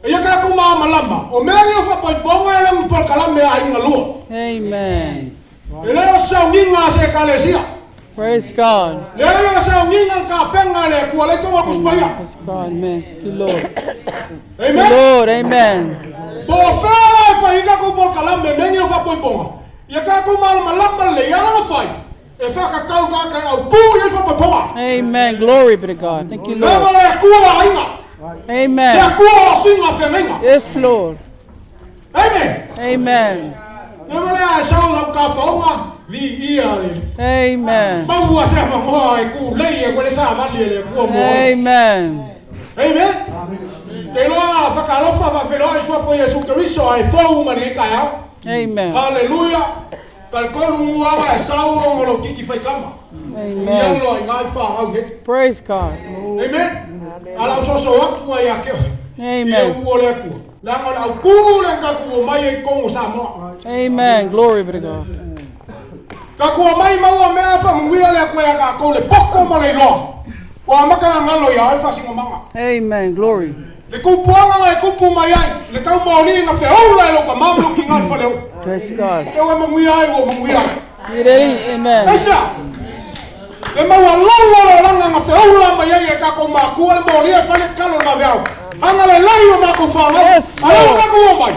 Ia tatou malamalama, o mea nei o faapoipoga e le o ni polokalame a aiga lua. Amen. E le o se sauniga a se Ekalesia. Praise God. Leai o le sauniga na tapena e le Atua lea i totonu o le Tusi Paia. Praise God. Amen. Thank you, Lord. Amen. Lord, amen. Po o fea la e fai ai tatou polokalame i mea nei o faapoipoga, ia tatou malamalama lelei ala na fai e whakatau tātai au tū i ai whapoipoga. Amen. Glory be to God. Thank you, Lava Lord. le Atua o aiga. Le Amen. Atua o suiga whengainga. Yes, Lord. Amen. Amen. Lava le a sau lau ka whaonga, vi ia le. Amen. Maua se whangoa e ku lei e koe sa vali e le kua mua. Amen. Amen. Te loa whakalofa whawheroa i suafo Yesu Kristo ai fou ma nei kai au. Amen. Hallelujah. Talikolu muaga e sau ona lo kiki faikama. Amen. Ia loa i ngai whaangau nei. Praise God. Amen. Ala o soso atu ai a keo. Amen. I le upu o le Atua. Leaga o le au kū le tatou omai ai i Kongo Samoa. Amen. Glory be to God. Tatou omai maua mea whamanuia le Atua ia tatou le poko ma le iloa. Ua amata na galo ia oe le faasinomaga. Amen. Glory. Le tupuaga na e tupu mai ai, le tau maoli na feola e lou tama ma lou tina i le faleola. Praise God. E ua manuia ai, ua manuia ai. You ready? Amen. Aisea? Le maualalo o le olaga na feola mai ai e tatou matua le molia e fai le tatalo i le vaveao. Agalelei o matou fanau, Yes, a lea ua Lord. tatou omai,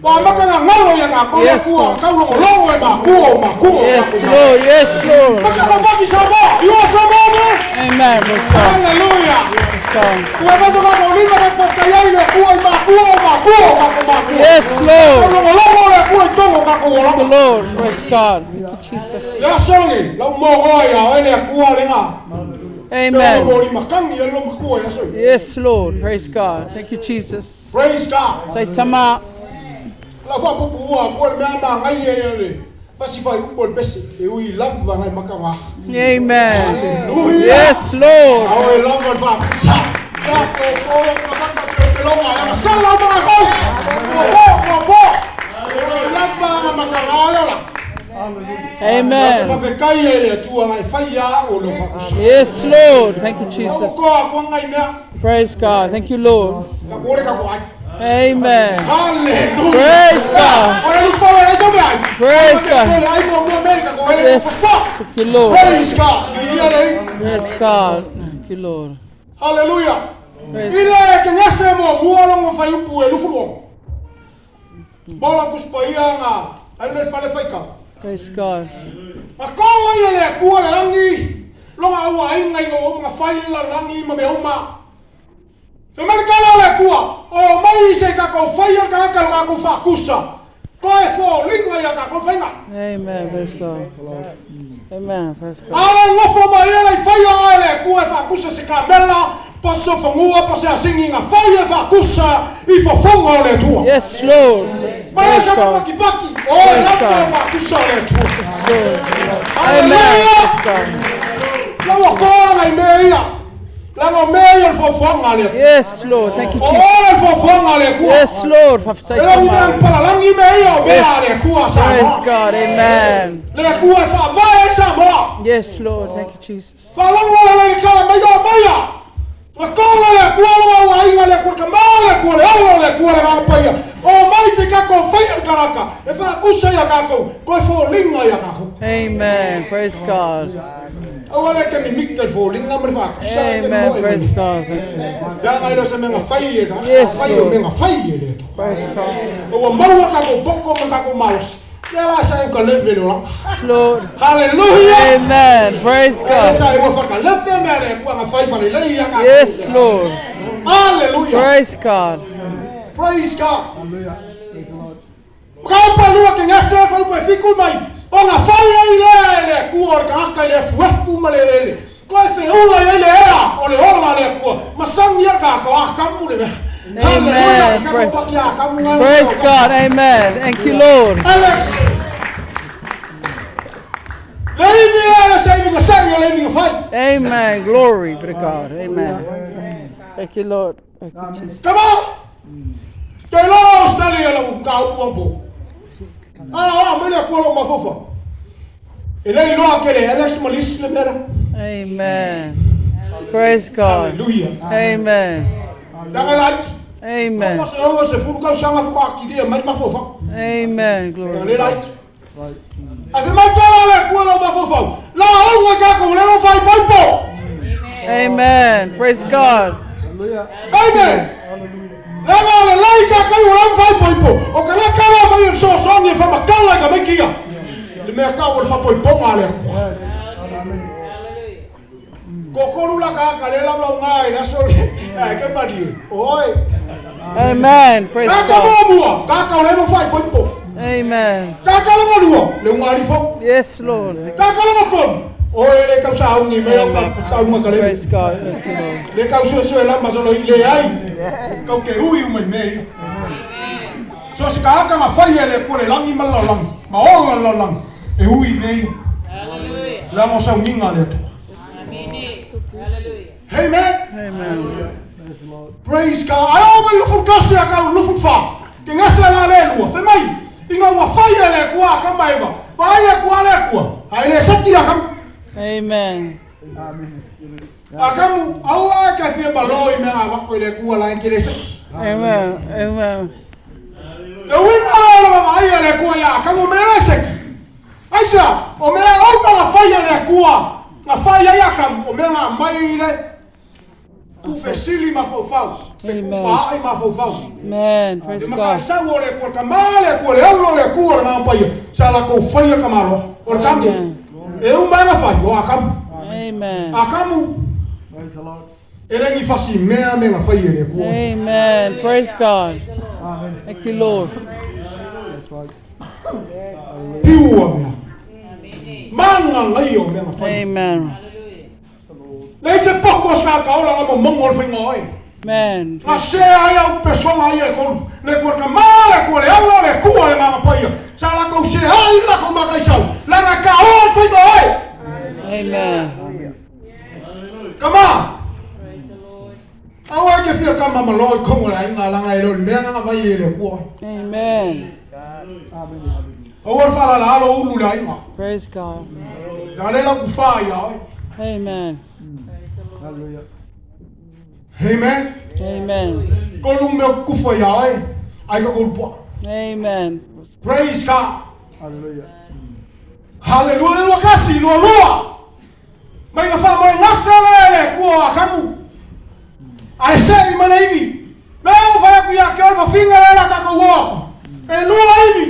ua amata na galo ia tatou le Yes, Atua, Lord. tau logologo e matua o matua o Yes, tatou Lord. Yes, Lord. Maka ko paki Samoa, you are Samoa man. Amen. Praise God. Hallelujah. Praise God. Ua tatou tatou lima na whakaiai ai le Atua i matua o matua o tatou matua. Yes, Lord. Tau logologo le Atua i totonu o tatou Thank you, olaga. Lord. Praise God. Thank you, Jesus. Le aso lenei, lau mogoa ia oe le Atua lenga. Amen. Yes. Yes, Lord. Praise God. Thank you, Jesus. Praise God. Say tama. Lau faapuupuu ua le mea magaia ia le fasi faaiupu o le pese e ui lava nai makaga. Amen. Hallelujah. Yes, Lord. Ao e lava le faapusa. Ia po po ka maka pelopeloga ia gasala o magakou. Ua po ua po. E ui lava nga makaga le ola. Amen. Faafetai ai le Atua ngai fai a o le faapusa. Yes, Lord. Thank you, Jesus. Ko ko ngai mea. Praise God. Thank you, Lord. Ka ko le ka ko ai. Amen. Hallelujah. Praise God. O le fo e so mea. Praise God. Ko le ai mo mo me ka ko le Yes. Thank you, Lord. Praise God. Ia le. Praise God. Thank you, Lord. Hallelujah. Praise I le kenyase mo mua longo fai upu e lufu longo. Bola kuspaia nga ai le fale fai ka. Praise God. Ma kola ia le Atua le langi. Longa aua ai ngai ngo nga fai la langi ma me uma. Fe mali kala le Atua. O mai se ka ko fai ka ka ka ko fa kusa. Ko e fo linga ia ka ko fai nga. Amen. Praise God. Amen. Praise God. A ngofo mai ia i fai a le Atua e fa kusa se kamela paso fangua paso asingi nga fai e fa kusa i fofonga o le Atua. Yes, Lord. Mai Praise sa ka God. paki paki. O Praise la God. fa kusa o le Atua. Yes, Lord. Amen. Hallelujah. Praise God. La ua koa ngai mea ia. La ngā mea ia le foafoaga a le Atua. Yes, Lord. Thank you, O Jesus. le foafoaga a le Atua. Yes, Lord. E le i mea palalangi mea ia o mea a le Atua Praise Samoa. God. Amen. Le Atua e faavae ai Samoa. Yes, Lord. Thank you, Jesus. Faalogo le le kala mai o mai ia. Na kola le Atua lo au aiga le Atua le kama le Atua le olo le Atua le ngā paia. O mai se kako whai le karaka. E whaakusa ia kako. Koe fōlinga ia kako. Amen. Praise God. Aua le ke mimik te fōlinga ma le whaakusa e te Amen. moe. Praise God. Thank you. Te anga ilo se menga whai e ka. Yes, Whai o Lord. menga whai e le Atua. Praise God. O ua maua kako boko ma kako malosi. Te ala sa e uka leve le olanga. Yes, Lord. Hallelujah. Amen. Praise Ele God. sa e ua whakaleve mea le Atua nga whai whare lei ia kako. Yes, Lord. Hallelujah. Praise God. Praise God. Ka pa lua ke ngase fa upe fiku mai. O nga whai ai le le Atua o le kangaka i le efuefu ma le ele. Ko e wheula i le ea o le ola le Atua. Masangi ia ka ka a kamu le mea. Amen. Praise God. Amen. Thank you, Lord. Alex. Le ivi lea le se ivi ga se'i o le ivi ga fai. Amen. Glory be to God. Amen. Thank you, Lord. Thank you, Jesus. Come on. Te loa Australia lau mataupu anapo. A ola mai le Atua lou mafaufau. E le iloa ke le Alex ma Liz le mea lea. Amen. Praise God. Hallelujah. Amen. Leaga e laiti. Amen. 60 tausaga faatoa kilia mai le mafaufau. Amen. Leaga Glory. le laiti. Ae fai mai tala le Atua lou mafaufau. La auga i tatou le lo faaipoipo. Amen. Praise God. Amen. Leaga o le lai tatou o lau faaipoipo. O ka le tala mai e fesoasoani e faamatala i ka maiki ia. Le mea tau o le faapoipoga a le Atua. Toatolu la tagata lea e laulauga i le aso le ae ke malie. Oi. Amen. Praise Tagata God. muamua, tagata o le no faaipoipo. Amen. Tagata lona lua, le ugali fou. Yes, Lord. Tagata lona tolu, oe le tausaaugi mai au ka sauga ka Praise levi. God. Thank you, Lord. Le tausuesue lama solo i le ai. Kau ke ui uma i mea ia. So se tagata na fai e le Atua le lagi ma le lalolagi, ma ola le lalolagi, e ui i mea ia. Leaga o sauniga a le Atua. Amen. Amen. Praise God. Ai o mai lufu kasi a kau lufu fa. Ke ngasa la le lua. Fai mai. Inga ua fai e le Atua a kama Eva. Fai e Atua le Atua. Ai le sati a kam. Amen. A kamu au a ke fia malo i mea a wako i le Atua la ke le sati. Amen. Amen. Te uiga la o le vaavaai a le Atua ia Akamu me le seki. Aisea? O mea uma na fai e le Atua, na fai ai Akamu, o mea na aumai i le tuufesili mafaufau, fekufaai mafaufau. Amen. Praise Le God. makaisau o le Atua, le tama a le Atua, le alo o le Atua, le Agaga Paia, sa latou faia tamaloa. O le kami, e uma ai na fai, o Akamu. Amen. Akamu, e le ni fasi mea me na fai e le Atua. Amen. Praise God. Thank you, Lord. Piu a mea. Manga ngai o mea na fai. Amen. Leai se poko o se kakaola nga momogo o le faiga o oe. Amen. Nga se ai au pesonga ai e kolu. Le kua ka ma, le kua le alo, le kua le nganga paia. Sa la kau se ai la kau makaisau. La nga ka o le faiga o oe. Amen. Kama! Aua ke fia kama ma lo i kongo le ainga langa e lo le mea nga vai e le kua. Amen. Aua le whalala alo ulu le ainga. Praise God. Ta le la kufa ia oe. Amen. Amen. Amen. Kolu mea kufa ia oe. Ai ka kolu pua. Amen. Praise God. Hallelujah. Hallelujah. Lua kasi, lua lua. Mai nga wha mai ngasa le le kua a kamu. Ai se i male ivi. Me o whai aku ia ke oi whawhinga le la kako ua aku. E lua ivi.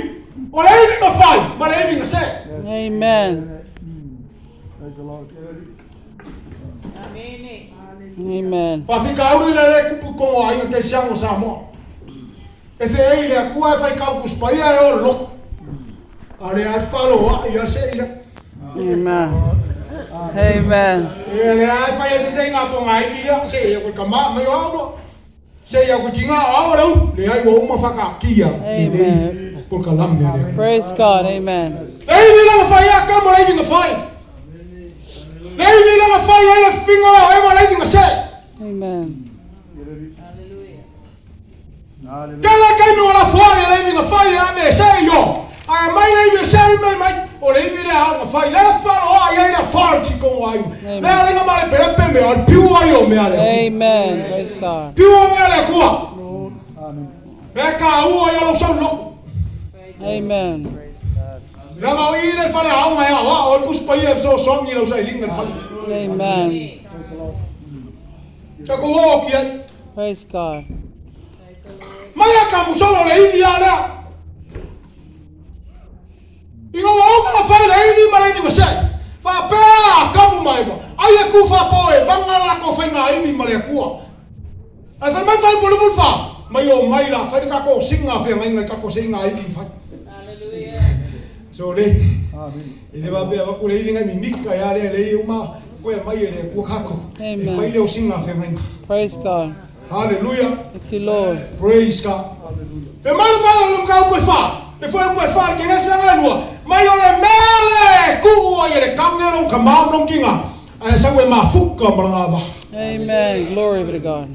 O le ivi nga whai, ma le ivi nga se. Amen. Amen. Whawhika auri le le kupu kongo ainga ke siango Samoa. E the ei le akua e whai kau kuspaia e o loko. A le ai whalo a ia se ila. Amen. Amen. E le ai whai e se se inga ponga i lea. Se ia koe kama mai o au Se ia koe kinga au rau. Le ai o uma whakakia. Amen. Ko ka lamne le. Praise God. Amen. Le iwi langa whai a kamo le iwi nga whai. Le iwi langa whai ai le finga o ewa le iwi nga se. Amen. Kele kaimi o la fua le iwi nga whai a me se yo. Ai mai le iwi se mai mai o le iwi le au nga whai. Le wharo a ia le wharo ti kongo ai. Le alenga ma le pelepe me al piu ai o mea le. Amen. Praise God. Piu o mea le kua. Le ka ua ia lo sau loko. Amen. Langa o i le whale au mai a o kus pai e so songi lau sa ilinga le whale. Amen. Ka ko o ki ai. Praise God. Mai a ka musolo le iwi a lea. Inga ua uma na whai le iwi ma le iwi nga se. Wha pea a kamu mai fa. Ai e ku wha po e wanga la ko whai ngā iwi ma le akua. Ai whai mai whai polu wha. Mai o mai la whai ka ko singa whai ngai ngai ka ko singa iwi whai. So le. E le wapea waku le iwi ngai mimika ia le le uma koe mai e le kua kako. E Amen. whai le o singa whai ngai. Praise God. Hallelujah. Thank you, Lord. Praise God. Fe mai le vai o le mkau pe fa. Le foi pe fa ke ngese ngai lua. Mai o le mele ku o i le kange long ka mam long kinga. Ai sa we mafuka malanga va. Amen. Glory be to God.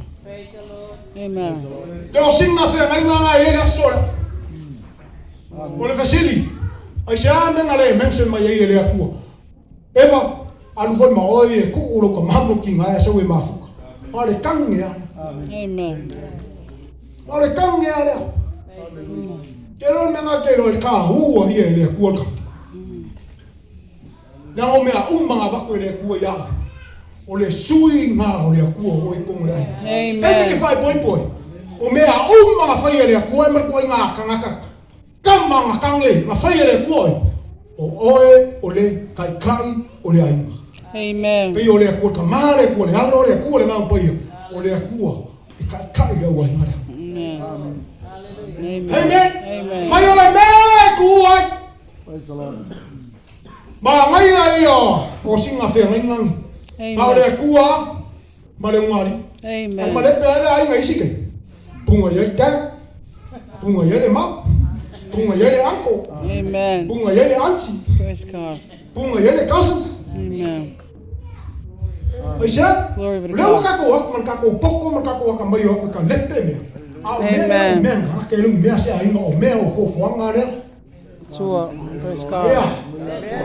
Amen. Le o singa fe ngai nga e le aso le. O le fesili. Ai se a menga le mention mai ai e le akua. Eva alu foi ma oi e ku o ka mam long kinga ai sa we mafuka. O le kange a. Amen. O le kange a le. Ke lo menga ke lo ka hua ia e le akua ka. Nā o mea umanga wako e le akua ia. O le sui ngā o le akua o e kongo le ai. Amen. Kei te ke whai poi poi. O mea umanga whai e le akua e marikua i ngā kangaka. Kama ngā kange, ngā whai e le akua e. O oe o le kai kai o le ainga. Amen. Pei o le akua ka mā le akua le alo le akua le ngā paia. O le akua e kai kai le au ainga lea. Amen. Amen. Amen. Amen. Mai o le mea e ku ai. Praise the Lord. Ma ngai ai o o singa whea ngai ngangi. Ma o le Amen. akua ma le ungari. Ai ma Amen. le pea le ai ngai sike. Punga ia le dad. Punga ia le mom. Punga ia le uncle. Amen. Punga ia le auntie. Praise God. Punga ia le cousins. Amen. Ai se? Glory be to Leo God. ka ko aku man ka ko poko man ka ko aka mai aku ka lepe mea. A o mea Amen. o mea ngā ke lungi mea se ainga o mea o fofoanga lea. Tua. Praise God. Ea.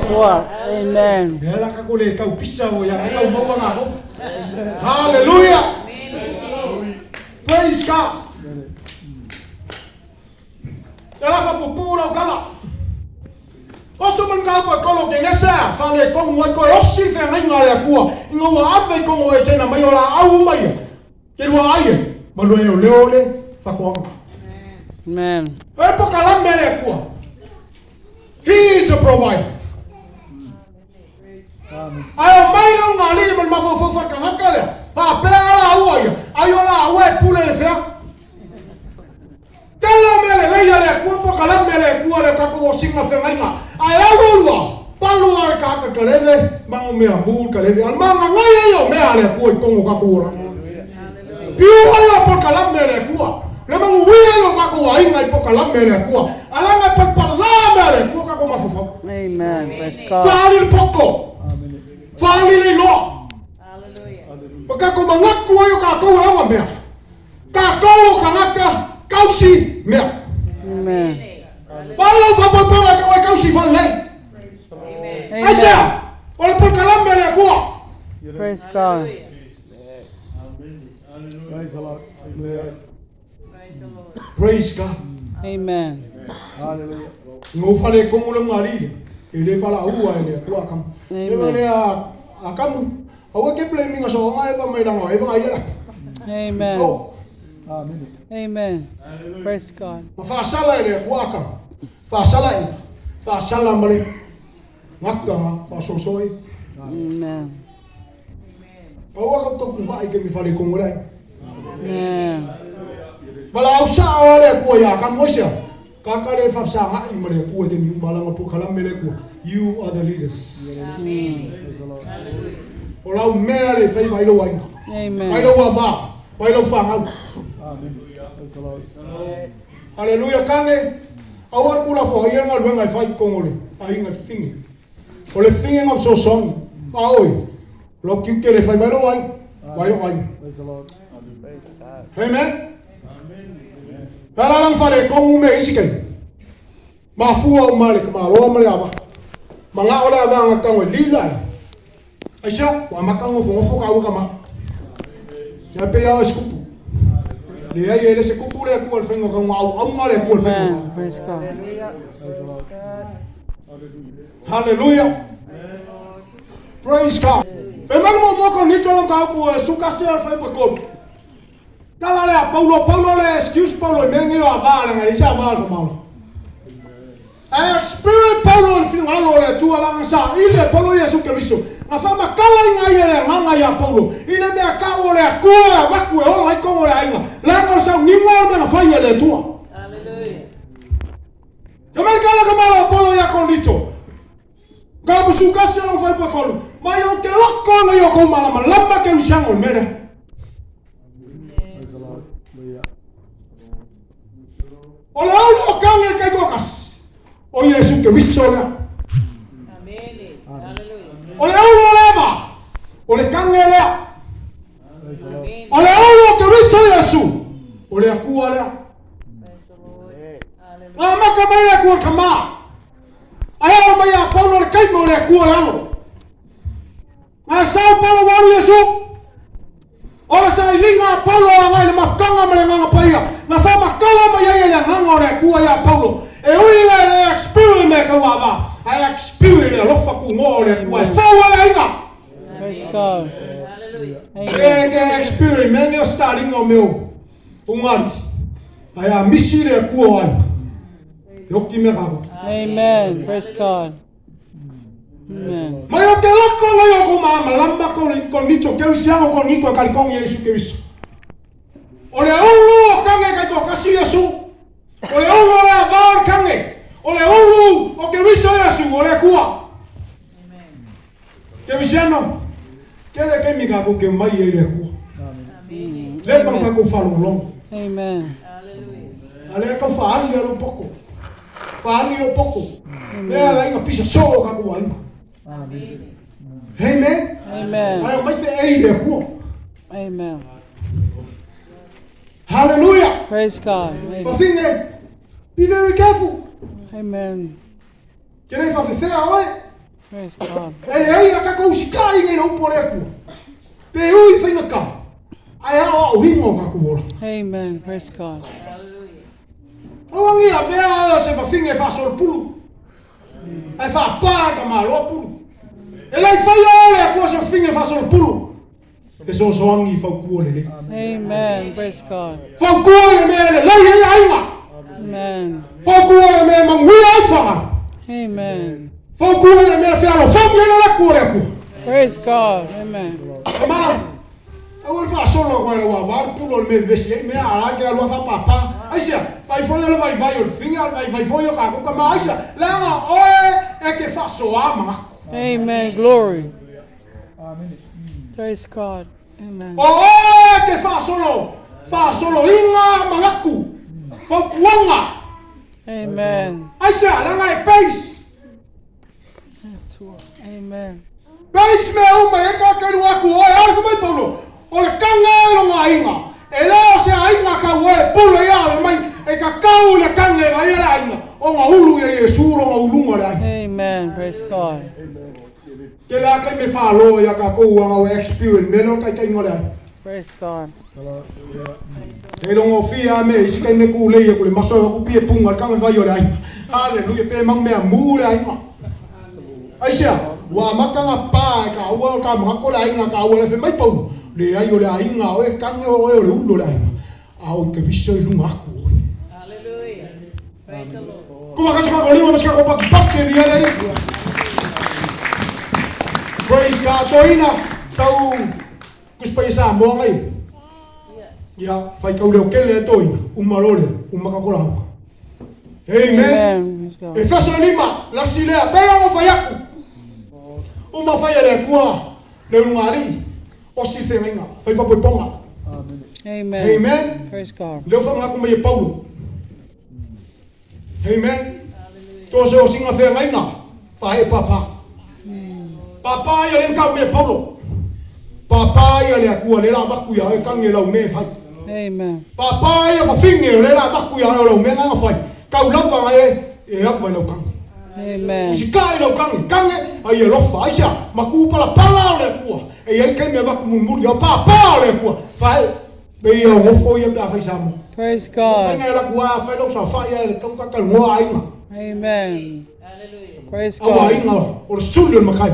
Tua. Amen. Mea la ka ko le kau pisa o ia ka kau maua ngā ko. Hallelujah. Praise God. Te la fa pupu lau kala. Oso man kau pa kolo ke ngesa, fa le kongu ai ko osi fe ngai ngā le akua. Inga ua ave i kongo e tena mai o la au mai. Te lua ai e, ma lue o leo le whakoanga. Amen. E po kalame le akua. He is a provider. Ai o mai lau ngā li man mafo fo kangaka lea. Pa pea ala ua ia. Ai o la ua e pule le fea. Tela mea le leia le akua po kalame le akua le kako o singa whengainga. Ai alu lua. Palu a le kaka ka leve. Mango mea mul ka leve. Al manga ngai ai o mea le akua i kongo kako ora. Piu ai o po kalame le akua. Le mangu ui ai o kako ainga i po kalame le akua. Alanga pa pala mea le akua kako mafofo. Amen. Praise God. Whaali le poko. Whaali le iloa. Ma kako mangaku ai o kākou e onga mea. Kākou o kangaka kausi mea. Amen. Wale lau whapoipoga ka oe kausi whalelei. Ai Amen. sea, o le polokalame le Atua. Praise God. Praise the Lord. Hallelujah. Praise God. Amen. Hallelujah. Ngō whale kongo le ngari le. E le whala ua e le atua kamu. Amen. E le a kamu. Aua ke play minga so nga e wha mai langa e wha ngai la. Amen. Oh, Amen. Amen. Praise God. ma whaasala e le atua kamu. Whaasala e. Whaasala ma le. Ngaka nga, whaasosoi. Amen. Aua kau kau kuha i ke mi whale kongo le. Amen. Wala au sa o le atua ia kamu oisia. Kaka le whafsa ngai ma le atua te mi umalanga po kalame le atua. You are the leaders. O lau mea le whai whai lau ainga. Whai Amen. lau awa, whai lau whangau. Amen. Praise the Lord. Hallelujah, kange. Aua kula fo ia ngā luenga i whai kongo le, a inga finge. O le finge ngā sosongi. A oi, lau kiuke le whai whai lau ai, whai o ai. Praise the Lord. Amen. Pala lang whare kongu me isi kei. Ma fua o male, ka maloa ma le awa. Ma ngā o le awa ngā kango e lila ai. Aisha, wa makango fo ngofo ka uka ma. Ia pe ia o skupu. Le ai ele se kupu le ku al fengo ka au au ngā le ku al fengo. Amen. Praise God. Hallelujah. Praise God. Fe manu mo moko ni tolo ka ku e suka se al fai po ko. Tala le a Paulo, Paulo le excuse Paulo me ngi o avala ngai se avala ko malo. Ai spirit Paulo le fingalo le tua la sa ile Paulo Yesu Kristo. Nga fa makala inga ile le nganga ya Paulo. Ile me ka o le ku e waku e ola i kongo le ainga. La ngo sa ni ngo me nga fa ile le tua. Hallelujah. Kamar kala kamalo Paulo ya konito. Ga busuka se long fai pa kolu. Ma yo ke loko nga yo ko malama lama ke usango mene. O le ulu o kage le taitoatasi, o Iesu Keriso lea. O le ulu o le ava, o le kage lea. O le ulu o Keriso Iesu, o le Akua lea. Amata mai le Akua le Tama. Ae oo mai ia Paulo le taimi o le Akua le Alo. A sau Paulo ua alu Iesu. O le sailiga a Paulo agai i le mafutaga ma le Agaga Paia, na faamatala mai ai e le Agaga o le Atua iā Paulo, e ui ina e le experience mea tauava, ae experience le alofa tunoa o le Atua e fou ai le aiga. Praise God. E ke experience mea nei o se taliga o mea o ugari, ae a misi le Atua o aiga, e oti mea kākou. Amen. Praise God. Amen. Mai o te lako nei o ko malamalama ko ko nito kerisiano ko nito e kalikongi Iesu Keriso. O le ulu o kange kai ko kasi Iesu. O le ulu o le avao o le kange. O le ulu o Keriso Iesu o le Akua. Kerisiano, kele kaimi kākou ke mai ai le Akua. Le fang kākou whalongolongo. Amen. A lea kau whaali a lo poko. Whaali lo poko. Lea la inga pisa so o kākou aiga. Amen. Amen. Ai o mai fe ei le Akua. Amen. Hallelujah. Praise God. Amen. Fafine, be very careful. Amen. Ke lei whawhewhea oe. Praise God. E leai a kākou usikai nei le upu o le Atua. Pe ui whainga ai ao au hinga o kākou ola. Amen. Praise God. Auangi a vea o se whawhinga e whaasolopulu. Ai whaapā ka māloa pulu. E lai whai o le Atua se whawhinga e whaasolopulu. Fe sosoangi i faukua le lei. Amen. Praise God. Faukua le mea le lei ai aiga. Amen. Faukua le mea manuia ai whanga. Amen. Faukua le mea fealofani ai le laku o le Atua. Praise God. Amen. Ma, au le faasolo koa le ua le pulo le mea vesi ai mea ala ke alua faapāpā. Aisea, fai foi o le vaivai o le figa, le vaivai foi o kākou ka ma aisea, leaga oe e ke faasoā magaku. Amen. Glory. Praise God. Amen. O oe ke faasolo, faasoloiga magaku, fautuaga. Amen. Aisea, leaga e peis. Amen. Peis mea uma e ka kelu aku oe, ale fai mai Paulo, o le kage e loga aiga, e le o se aiga kau oe pule ia oe mai, e ka kau i le kage vaai le aiga, o ga ulu ia Iesu loga uluga le aiga. Amen. Praise God. Ke le a kai me whāloa ia kākou anga o experience me lo kai kai ngole ai. Praise God. Te rongo fia me isi kai me ku lei ku le maso ku pie punga le kanga vai o le aiga. Hallelujah pe mau mea mu le aiga. Aisea, ua amata pa e ka ua ka mako le aiga ka ua le fe mai pau. Le ai o le aiga o e kange o e o le ulo le aiga. A o ke viso i lunga aku. Hallelujah. Praise the Lord. Kuma kasi ka kolima mas ka ko paki paki di ele ni. Praise God. Toina sau kuspa isa mo ngai. Ia fai kau leo kele e toina uma lole uma ka kola. Amen. Amen. Praise God. E fasa lima lasi lea pea o fai aku. Uma fai ele akua le ungari o si whengainga fai papo ponga. Amen. Amen. Praise God. Leo whanga aku mai e Paulo. Amen. Tō se o singa whengainga whae papa. Papa ia le kau me Paulo. Papa ia le akua le la vaku ia e kange lau me whai. Amen. Papa ia whawhinge le la vaku ia e lau me nganga whai. Kau lava ngai e e awha i lau kange. Amen. Usi ka i lau kange, kange ai e lofa. Ai sea, maku pala pala o le akua. E ai kai me vaku munmuri. O papa o le akua. Whae, pe ia o ngofo ia pe a whai sa mo. Praise God. Whainga e laku a whai lau sa whai ia le kaunga ka ngoa ainga. Amen. Praise Aua God. ainga o le suli o le makai.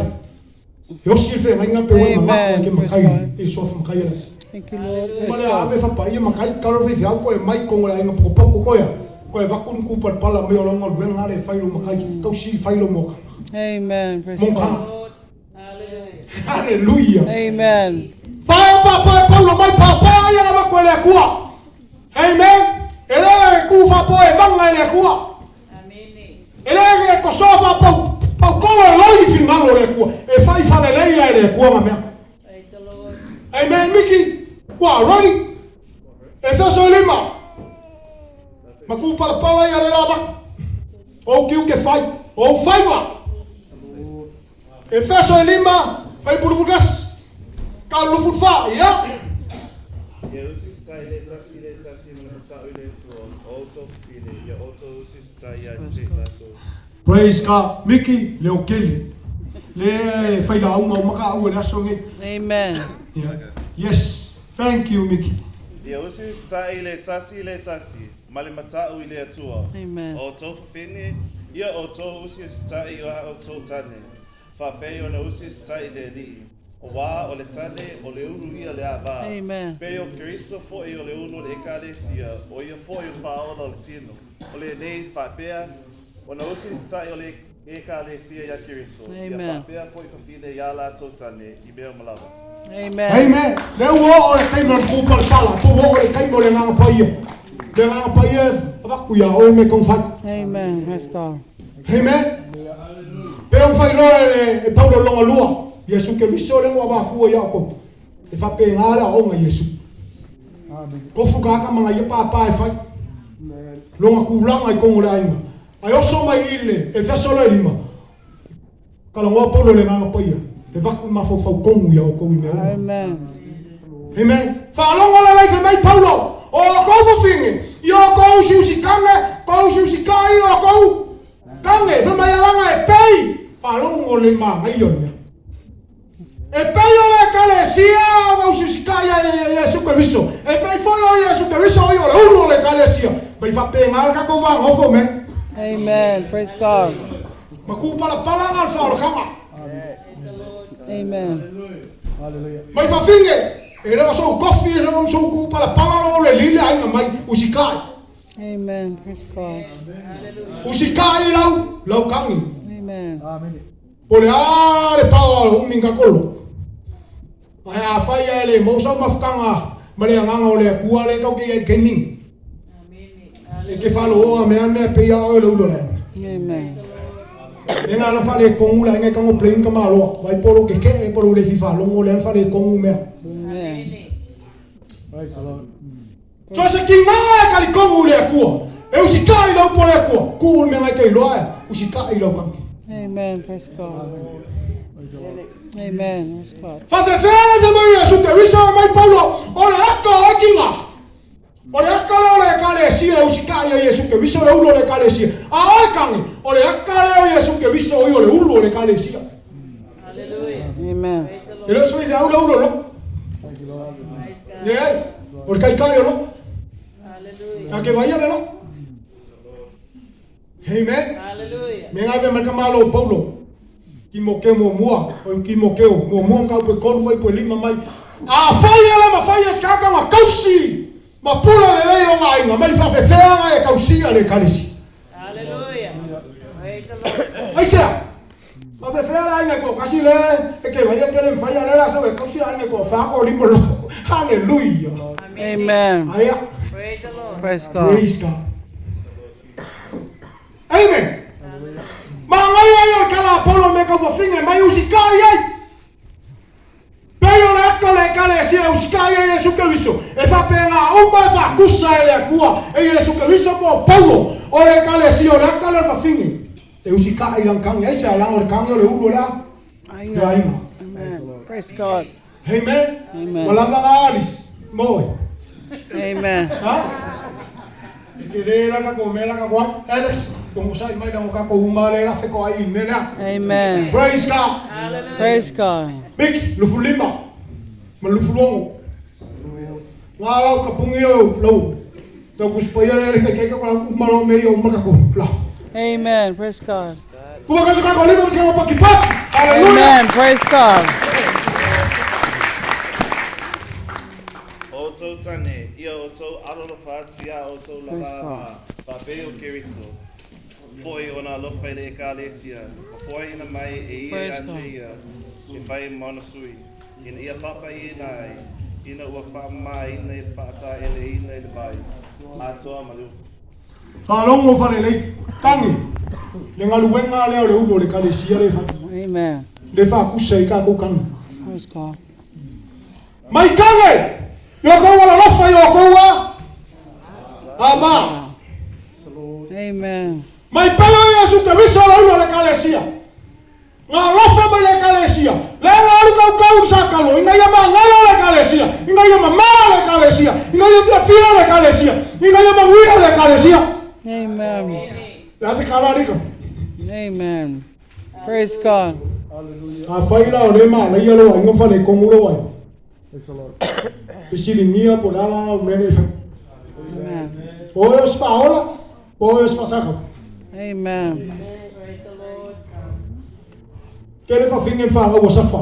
He osi e whainga pe wai mangako e ke Amen. makai. Praise God. E soa makai ele. Thank you, Lord. Ma Praise le ave God. whapa ia makai karo whai whiau koe mai kongo le ainga poko poko koea. Koe vakunu kupa pala me o longa luenga le whai lo makai. Kau si whai lo moka. Amen. Praise Moka. God. Hallelujah. Amen. Whae papa e paulo mai papa ia nga wako e le akua. Amen. E le ku whapo e vanga e le akua. E le e kosoa wha pau, pau kolo e loi whingalo le akua. E whai whale leia e le akua nga mea. Praise the Lord. Amen, Miki. Wa, ready? E feso lima. Ma kūpalapala ia le lava. O ou tiute fai, o ou faiva. Efeso e lima, fuaiupu 21, ka o le 24, ia. Ia usiusitai i le tasi i le tasi ma le mata'u i le Atua, o outou fafine, ia outou usiusitai ia te i latou. Praise God Miki leo keli le fai lauga uma ka au e le aso nei. Amen. Yeah. Yes. Thank you Miki. Ia usiusitai i le tasi i le tasi ma le mata'u i le Atua, Amen. o outou fafine, ia outou usiusitai i a outou tane, faapei ona usiusitai i le Alii, auā o le tane, o le ulu ia o le ava, Amen. pei o Keriso foi o le ulu o le Ekalesia, o ia foi o le Faaola o le tino. O lenei faapea ona usiusitai o le Ekalesia iā Keriso, ia Amen. faapea foi fafine iā latou tane i mea uma lava. Amen. Amen. Lea ua oo le taimi o le kūpalapala, po ua oo le taimi o le Agaga Paia. Le Agaga Paia e avatu iā oe me kou fai. Amen. Praise God. Amen. Pe ona faailoa e e Paulo le longa lua, Iesu Keriso lea ua avatua ia outou. E faapena le aoga Iesu. Tofu ka aka ma ngai pāpā e fai. Longa tulaga i tonu o le aiga. Ae oso mai i le Efeso le lima, Talanoa Paulo i le Agaga Paia, e vaku mafaufau tonu ia outou i mea uma. Amen. Amen. Faalogo lelei fai mai Paulo, o outou fafine, i outou usiusikage, kou usiusikai o outou kage, fai mai alaga e pei, faalogo le manaia o le mea. E pei o le Ekalesia o ka usiusikai ia Iesu Keriso, e pei foi o Iesu Keriso o ia o le ulu o le Ekalesia, mai faapena le tatou vaanofo me. Amen. Praise God. Ma kūpalapala na le faaolataga. Amen. Mai fafine, e le o sou tofi e sou sou kūpalapala lo le lile aiga mai usikai. Amen. Praise God. Usikai lau, lau kagi. Amen. Po o le a le pao o umi ka kolo. Ae afai ae le maua sau mafutaga ma le agaga o le Atua lea tau te iai gaming. E te faaloa mea mea pei a oe le ulo le aiga. Amen. Le na la faaletonu le aiga e tago plain ka maloa. Vai polo ke ke e polo le fi faalogo le ana kongu mea. Amen. So se kigaga e kalikongu le Atua. E usikai lau po le Atua. Ku le mea ngai te iloa e usikai lau kangi. Amen. Praise God. Amen. Praise God. Faafefea se mai Iesu Keriso e mai Paulo o le aka o le kiga. O le aka lea o le Ekalesia e usikai ai Iesu Keriso le ulu o le Ekalesia. A oe kage, o le aka lea o Iesu Keriso o ia o le ulu o le Ekalesia. Amen. E le o se faifeau le ulu o loko. Leai, o le taitai o loko. A ke vaia le loko. Amen. Me ngā mai ka malo o Paulo. Timoteo muamua, o Timoteo muamua mataupu e tolu fuaiupu e lima mai. Afai e le mafai e se tagata ona tausi ma pule lelei lona aiga, mai faafefea e tausia le Ekalesia. Aisea? Faafefea le aiga e toatasi lea e te vaai e te le mafai a le la sau e tausi le aiga e toafa toalima loko. Hallelujah. Amen. Aia. Praise God. Praise God. Amen. Manaia ia o le tala a Paulo me kau fafine mai usikai ai. Pei o le aka o le Ekalesia e usikai ai Iesu Keriso, e faapena uma e faakusa e le Atua e Iesu Keriso po o Paulo o le Ekalesia o le aka lea o le fafine e usikai i lana kagi. Aisea? Leaga o le kagi o le ulu o le a? Le aiga. Amen. Praise God. Amen. Amen. Ua lava nga Alice mo oe. Amen. Ha? E tele la tatou mea la tatou ai. Alex, togosai mai leaga o tatou uma lea la fetoai i le mea lea. Amen. Praise God. Praise God. Miki, 25 ma le 26. Ngā lau ka pungi lau, lau, lau kusipaia lea le kaikai ka lau uma lau mea ia uma tatou la. Amen. Praise God. Kuva kasi ka lima msika paki paki. Hallelujah. Amen. Praise God. O outou tane, ia outou alolofa atu iā outou Praise lava God. ma faapei o Keriso, foi ona alofa i le Ekalesia, ma foaiina mai e ia Praise ia te God. ia, e fai ma ona sui, ina ia faapaiina ai, ina ua faamamaina i le faataeleina i le vai, atoa ma le upu. Faalogo falelei, tagi, le galuega lea o le ulu o le Ekalesia lea e fai. Amen. Le faakusa i tatou kagi. Praise God. Mai kage, i o kou alalofa i o kou a, ava. Amen. Mai pei o Iesu Keriso le ulu o le Ekalesia. Nga alofa mai le Ekalesia. Le nga alu kaukau i sakalo, ina ia magalo le Ekalesia, ina ia mamā le Ekalesia, ina ia fiafia le Ekalesia, ina ia manuia le Ekalesia. Amen. Le a se kala alika. Amen. Praise God. Afai la o le maalaia lou aiga ma falekomu lou aiga. Fesiligia po o le a la au mea nei e fai. Amen. O oe o se faaola, po o oe o se faasakau. Amen. Tele fafine ma fanau ua safa.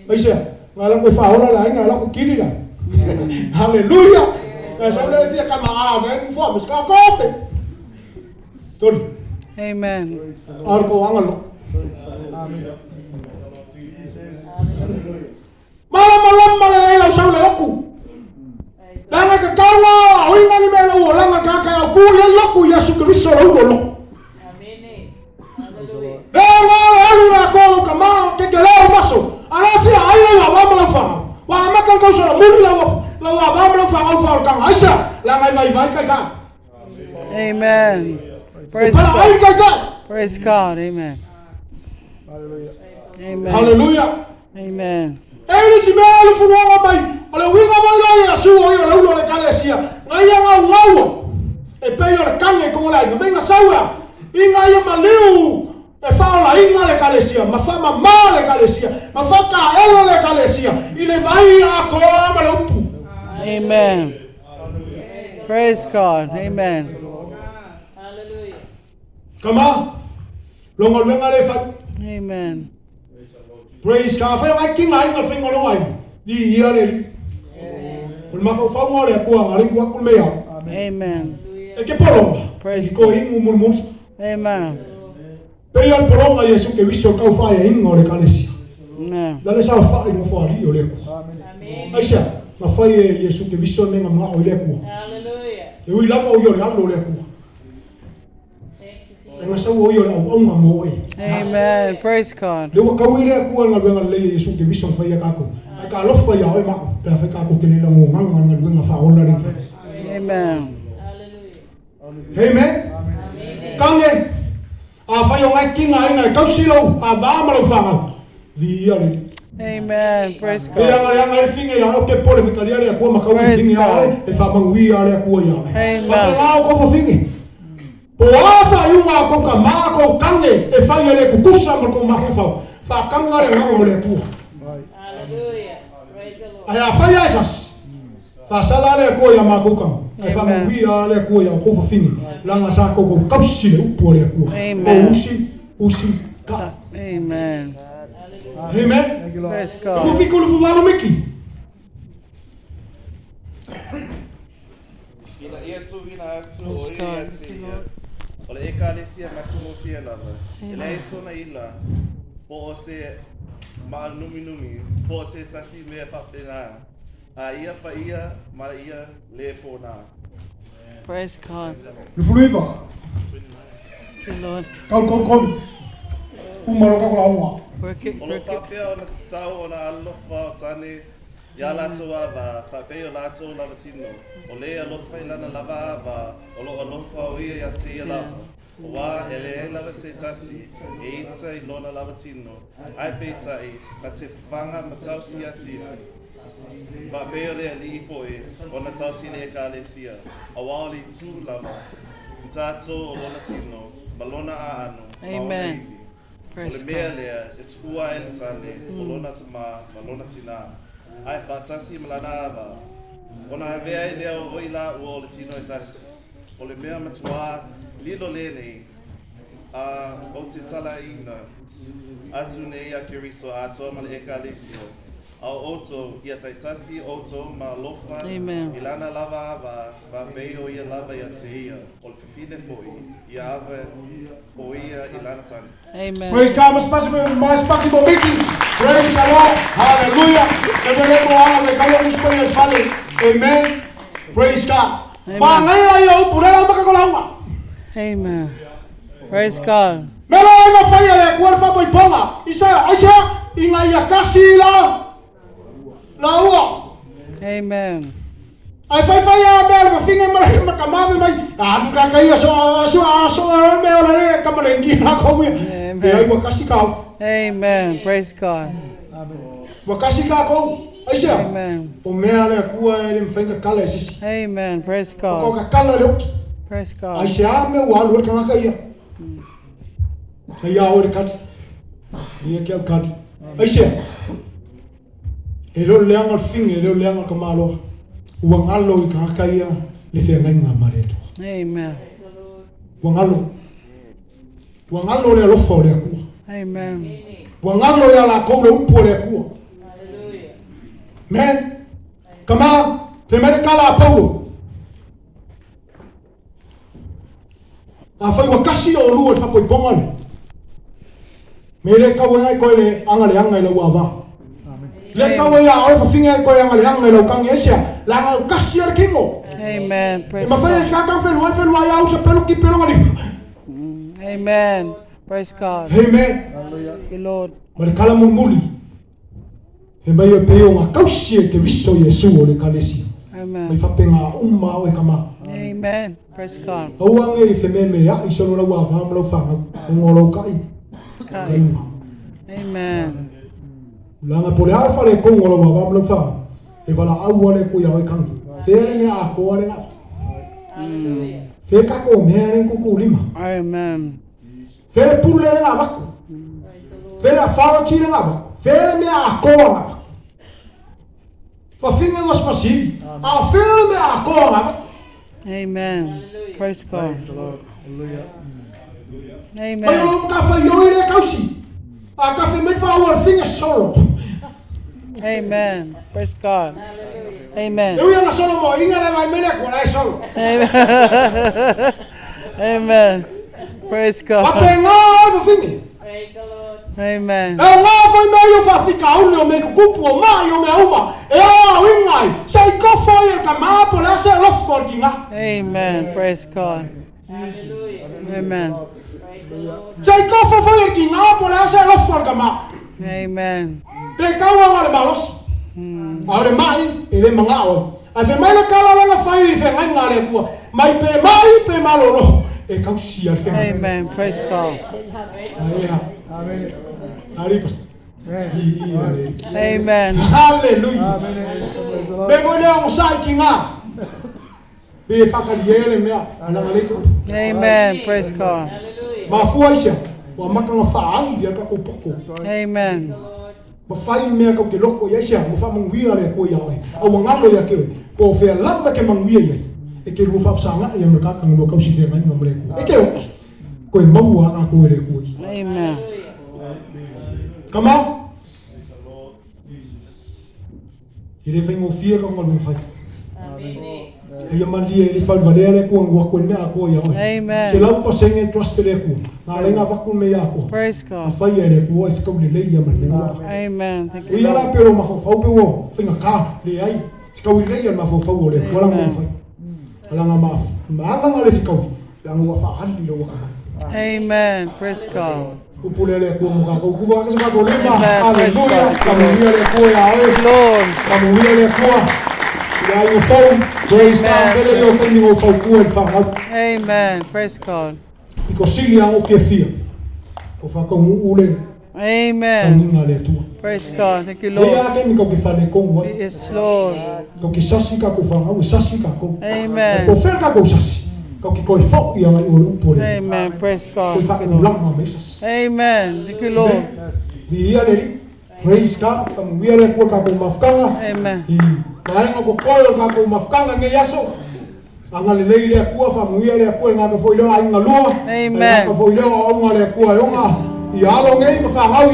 Aisea? Ngai la koe faaola le aiga, la ko kili la. Haleluia! Ngai sau le fia kama a ven fua mas ka kofe. Toli. Amen. Ar ko anga lo. Malamalama lelei lau sau le loku. Leaga ka kaua a uiga ni mea lau olaga ka ka au ku i ai loku Iesu Keriso lau lo loku. Leaga o alu la ko lau ka ma ke ke leo maso. A la fia ai lau awa ma lau whangau. Wa amaka kau sola muli lau lau awa ma lau whangau wha o le kanga. Aisea, leaga i vaivai kai ka. Amen. Praise Pala ai God. kai ka. Praise God. Amen. Amen. Hallelujah. Amen. E le si mea le funuaga mai, o le uiga mai la Iesu o ia o le ulu o le Ekalesia, nga ia gaugaua, e pei o le kage i koga le aiga, meinga sau ea, inga ia maliu e faaolaina le Ekalesia, ma faamamā le Ekalesia, ma faataelo le Ekalesia, i le vai atoa ma le upu. Amen. Praise God. Amen. Kama, lo galuega le fai. Amen. Praise God. Afai o ngai kinga ai nga whainga lo ai. I ia le li. O le mafaufauga o le Atua nga lingu aku le mea. Amen. E ke polonga. Praise I ko ingu mulimuli. Amen. Pei o le polonga Iesu Keriso kau whaea inga o le Ekalesia. Amen. La le sa whai ngā whaari o le Atua. Aisea, ngā whai e Iesu Keriso me ngā mga o le Atua. E ui lava o i o le alo o le Atua. E ngā sau o i o le au aunga mō e. Amen. Praise God. Le ua kau i le Atua ngā luenga lei e Iesu Keriso ngā whai a kākou. Ai ka alofa ia oe mao, pe a whai kākou te lela ngō nganga ngā luenga whaola ring whai. Amen. Amen. Kange, a whai o ngai kinga ai ngai kausi lau, a vā ma lau whangau. Vi ia le. Amen. Praise E God. anga le anga le finge ia o ke pole whikaria le akua makau i Praise finge a oe, God. e whamangu ia le akua ia oe. Amen. Whakangao ko fo finge. Po a whaiunga ko ka mā ko kange e whai e le kukusa ma ko mawhawhau. Whakanga le nganga o le akua. Ai a whai ai sas. Whasala le akua ia mā kau. Ai whamangu ia le akua ia ko fo finge. Langa sa ko ko kausi le upu o le akua. Amen. Ko usi, usi, ka. Amen. Amen. Praise Ko God. fiku le fuvalu miki. Ina ia tuuina atu o Praise ia God. ia te ia. O le Ekalesia matagofie lava. E leai sona ila, po o se maanuminumi, po o se tasi mea faapena. A ia paia ma ia le pona. Praise God. Le fuluiva. Thank you, Lord. Kau kau kau. Umaro ka ko launga. Work it, O lo work it. faapea ona tatau ona alofa o tane ia latou ava, faapei o latou lava tino. O le alofa i lana lava ava, o lo alofa o ia ia te ia lava. O wā e leai lava se tasi, e ita i lona lava tino. Ai peitai, na te whanga matausi ati. Faapei o le alii fo'i, ona tausi le Ekalesia. A wā o le tū lava, i tātou o lona tino, ma lona aano, ma ona Amen. iwi. O Praise le mea God. lea, e tukua ai le tane, o lona tamā, ma lona tinā. Ai whātasi ma lana ava. Ona avea ai lea o oi la ua o le tino e tasi. O le mea matua, lilo le nei, a o te tala ina, atu nei a Keriso atoa ma le Ekalesia. A o outou, ia taitasi outou ma alofa, Amen. i lana lava ava, faapei o ia lava ia te ia, o le fefine fo'i, ia ava o ia i lana tane. Amen. Praise God, mas pasi mas paki mo miki. Praise the Lord. Hallelujah. Ke mele ko anga ke kalo uspa le fale. Amen. Praise God. Amen. Pa ngai ai o purela ma ka ko launga. Amen. Praise God. Mela ai nga whai le akua le whapoi ponga. Isa, aisa, inga ia kasi la. La ua. Amen. Ai whai whai a mea le mawhinga ma le makamave mai. Alu kaka ia so so so me ola le kamalengi la ko ia. E ai wa kasi kau. Amen. Praise God. Wa kasi ka ko. Ai sea. Amen. O mea le akua e le mwhainga kala e sisi. Amen. Praise Ko God. ka kala le oki. Praise Ai God. se a me ua alu e kangaka ia. Ai a oe le kati. Ia ke au kati. Ai sea. E leo leanga le finge, e leo leanga ka maloa. Ua ngalo i kangaka ia le whengainga ma le atua. Amen. Ua ngalo. Ua ngalo le alofa o le akua. Amen. Ua ngalo ia la kou le upu o le akua. Men. Kama, te mere kala a Paulo. A whai wa kasi o lua le whapoi ponga le. Me le kau e ngai koe le anga le anga i lau awa. Le kau e a oe whawhinga e koe anga le anga i lau kangi esia. La anga o kasi a le kingo. Amen. E Praise mawhai e God. sika kau whenua, whenua i au sa pelu ki pelu ngari. Amen. Praise God. Amen. Thank you, Lord. Ma le kala mulmuli. He mai e peo ngā kausi e te viso i e su o le kalesia. Mai Amen. whapenga uma o e kama. Amen. Praise God. Aua nge i wheme me a i solo lau a whaam lau whangau. O ngō lau kai. Kai unga. Amen. Langa po le a whare kongo lau a whaam lau whangau. E wala au ale ko ia oi kangi. Whea le mea a koa le ngā. Whea kako mea le kuku lima. Amen. Whea le pule le ngā waku. Whea le authority le ngā waku. Whea le mea a koa ngā waku. Whawhinga ngā spasivi. A whea le mea a koa ngā waku. Amen. Praise God. Mai Amen. o ka whai oi le kausi. A ka whai mei whaua le finga solo. Amen. Praise God. Amen. E ui anga solo mo inga le vai mele kua lai solo. Amen. Amen. Praise God. Wape ngā oi whawhingi. Amen. E o ngā whai mea i o whawhika aule o me kukupu o mai o mea uma. E o au ingai. Se i kofo i e ka maapo le ase lofo ki ngā. Amen. Praise God. Amen. Se i kofo fai e ki ngā po le ase lofo ka maa. Amen. Pe kaua ngā le malosi. A o le mai e le manga oi. A fe mai le kala langa whai i whengai ngā le kua. Mai pe mai pe malolo. E kausi a whengai. Amen. Praise God. Aia. Ari pastor. I ale. Amen. Hallelujah. Me voi lea o sai ki ngā. Pe whakari e le mea. Alanga le kupu. Amen. Praise God. Mafua isia. Wa makanga whaangi ia kako poko. Amen. Ma whai mea kau te loko ia isia. Mo wha le koe ia oe. Au ngalo ia ke oe. Po whea lava ke manguia ia. E ke lua whaafsanga ia me kakanga lua kausi whea ngai ma le koe. E ke oki. Koe maua a koe le koe. Amen. Come on. I le whaingo fia ka ngā whai. Ia malia e le whai valea le kua ngua koe mea a koe ia oe. Amen. Se lau pasenge trust le kua. Ngā lenga vaku me ia koe. Praise A God. whai e le kua e whikau le lei ia ma le waka. Amen. Thank you, Ia la Lord. pero mawhawhau pe o whainga ka le ai. Whikau i lei ia mawhawhau o le kua langa Amen. whai. Alanga ma alanga le whikau. Langa ua whaali le waka mai. Amen. Praise God. Upu le le kua mo kākou. Kuwa kasa kākou lima. Amen. Praise Hallelujah. God. Kamuia le kua ia oe. Lord. Kamuia le kua. Ia i o fau. Praise God. Amen. Pele i o kumi o fau kua i whangau. Amen. Praise God. I ko sili ang o fia fia. Ko whakaungu ule. Amen. Sauninga le atua. Praise God. Thank you, Lea Lord. ake mi kau ke whane kongu ai. Yes, Lord. Kau ke sasi ka kou whangau, e sasi ka kou. Amen. Po whera ka kou sasi. Kau ke koe fau i anga i o le upo le. Amen. Praise Koe God. Thank you, Lord. whakaulanga me sasi. Amen. Thank you, Lord. Vi ia le ri. Praise God. Whamuia le kua ka kou mafukanga. Amen. I maenga ko koe o ka kou mafukanga ngei aso. Anga le lei le akua, whamuia le akua i ngā ka foi leo a inga lua. Amen. Ngā ka foi leo a onga le akua e onga. I alo ngei ma whangau ia.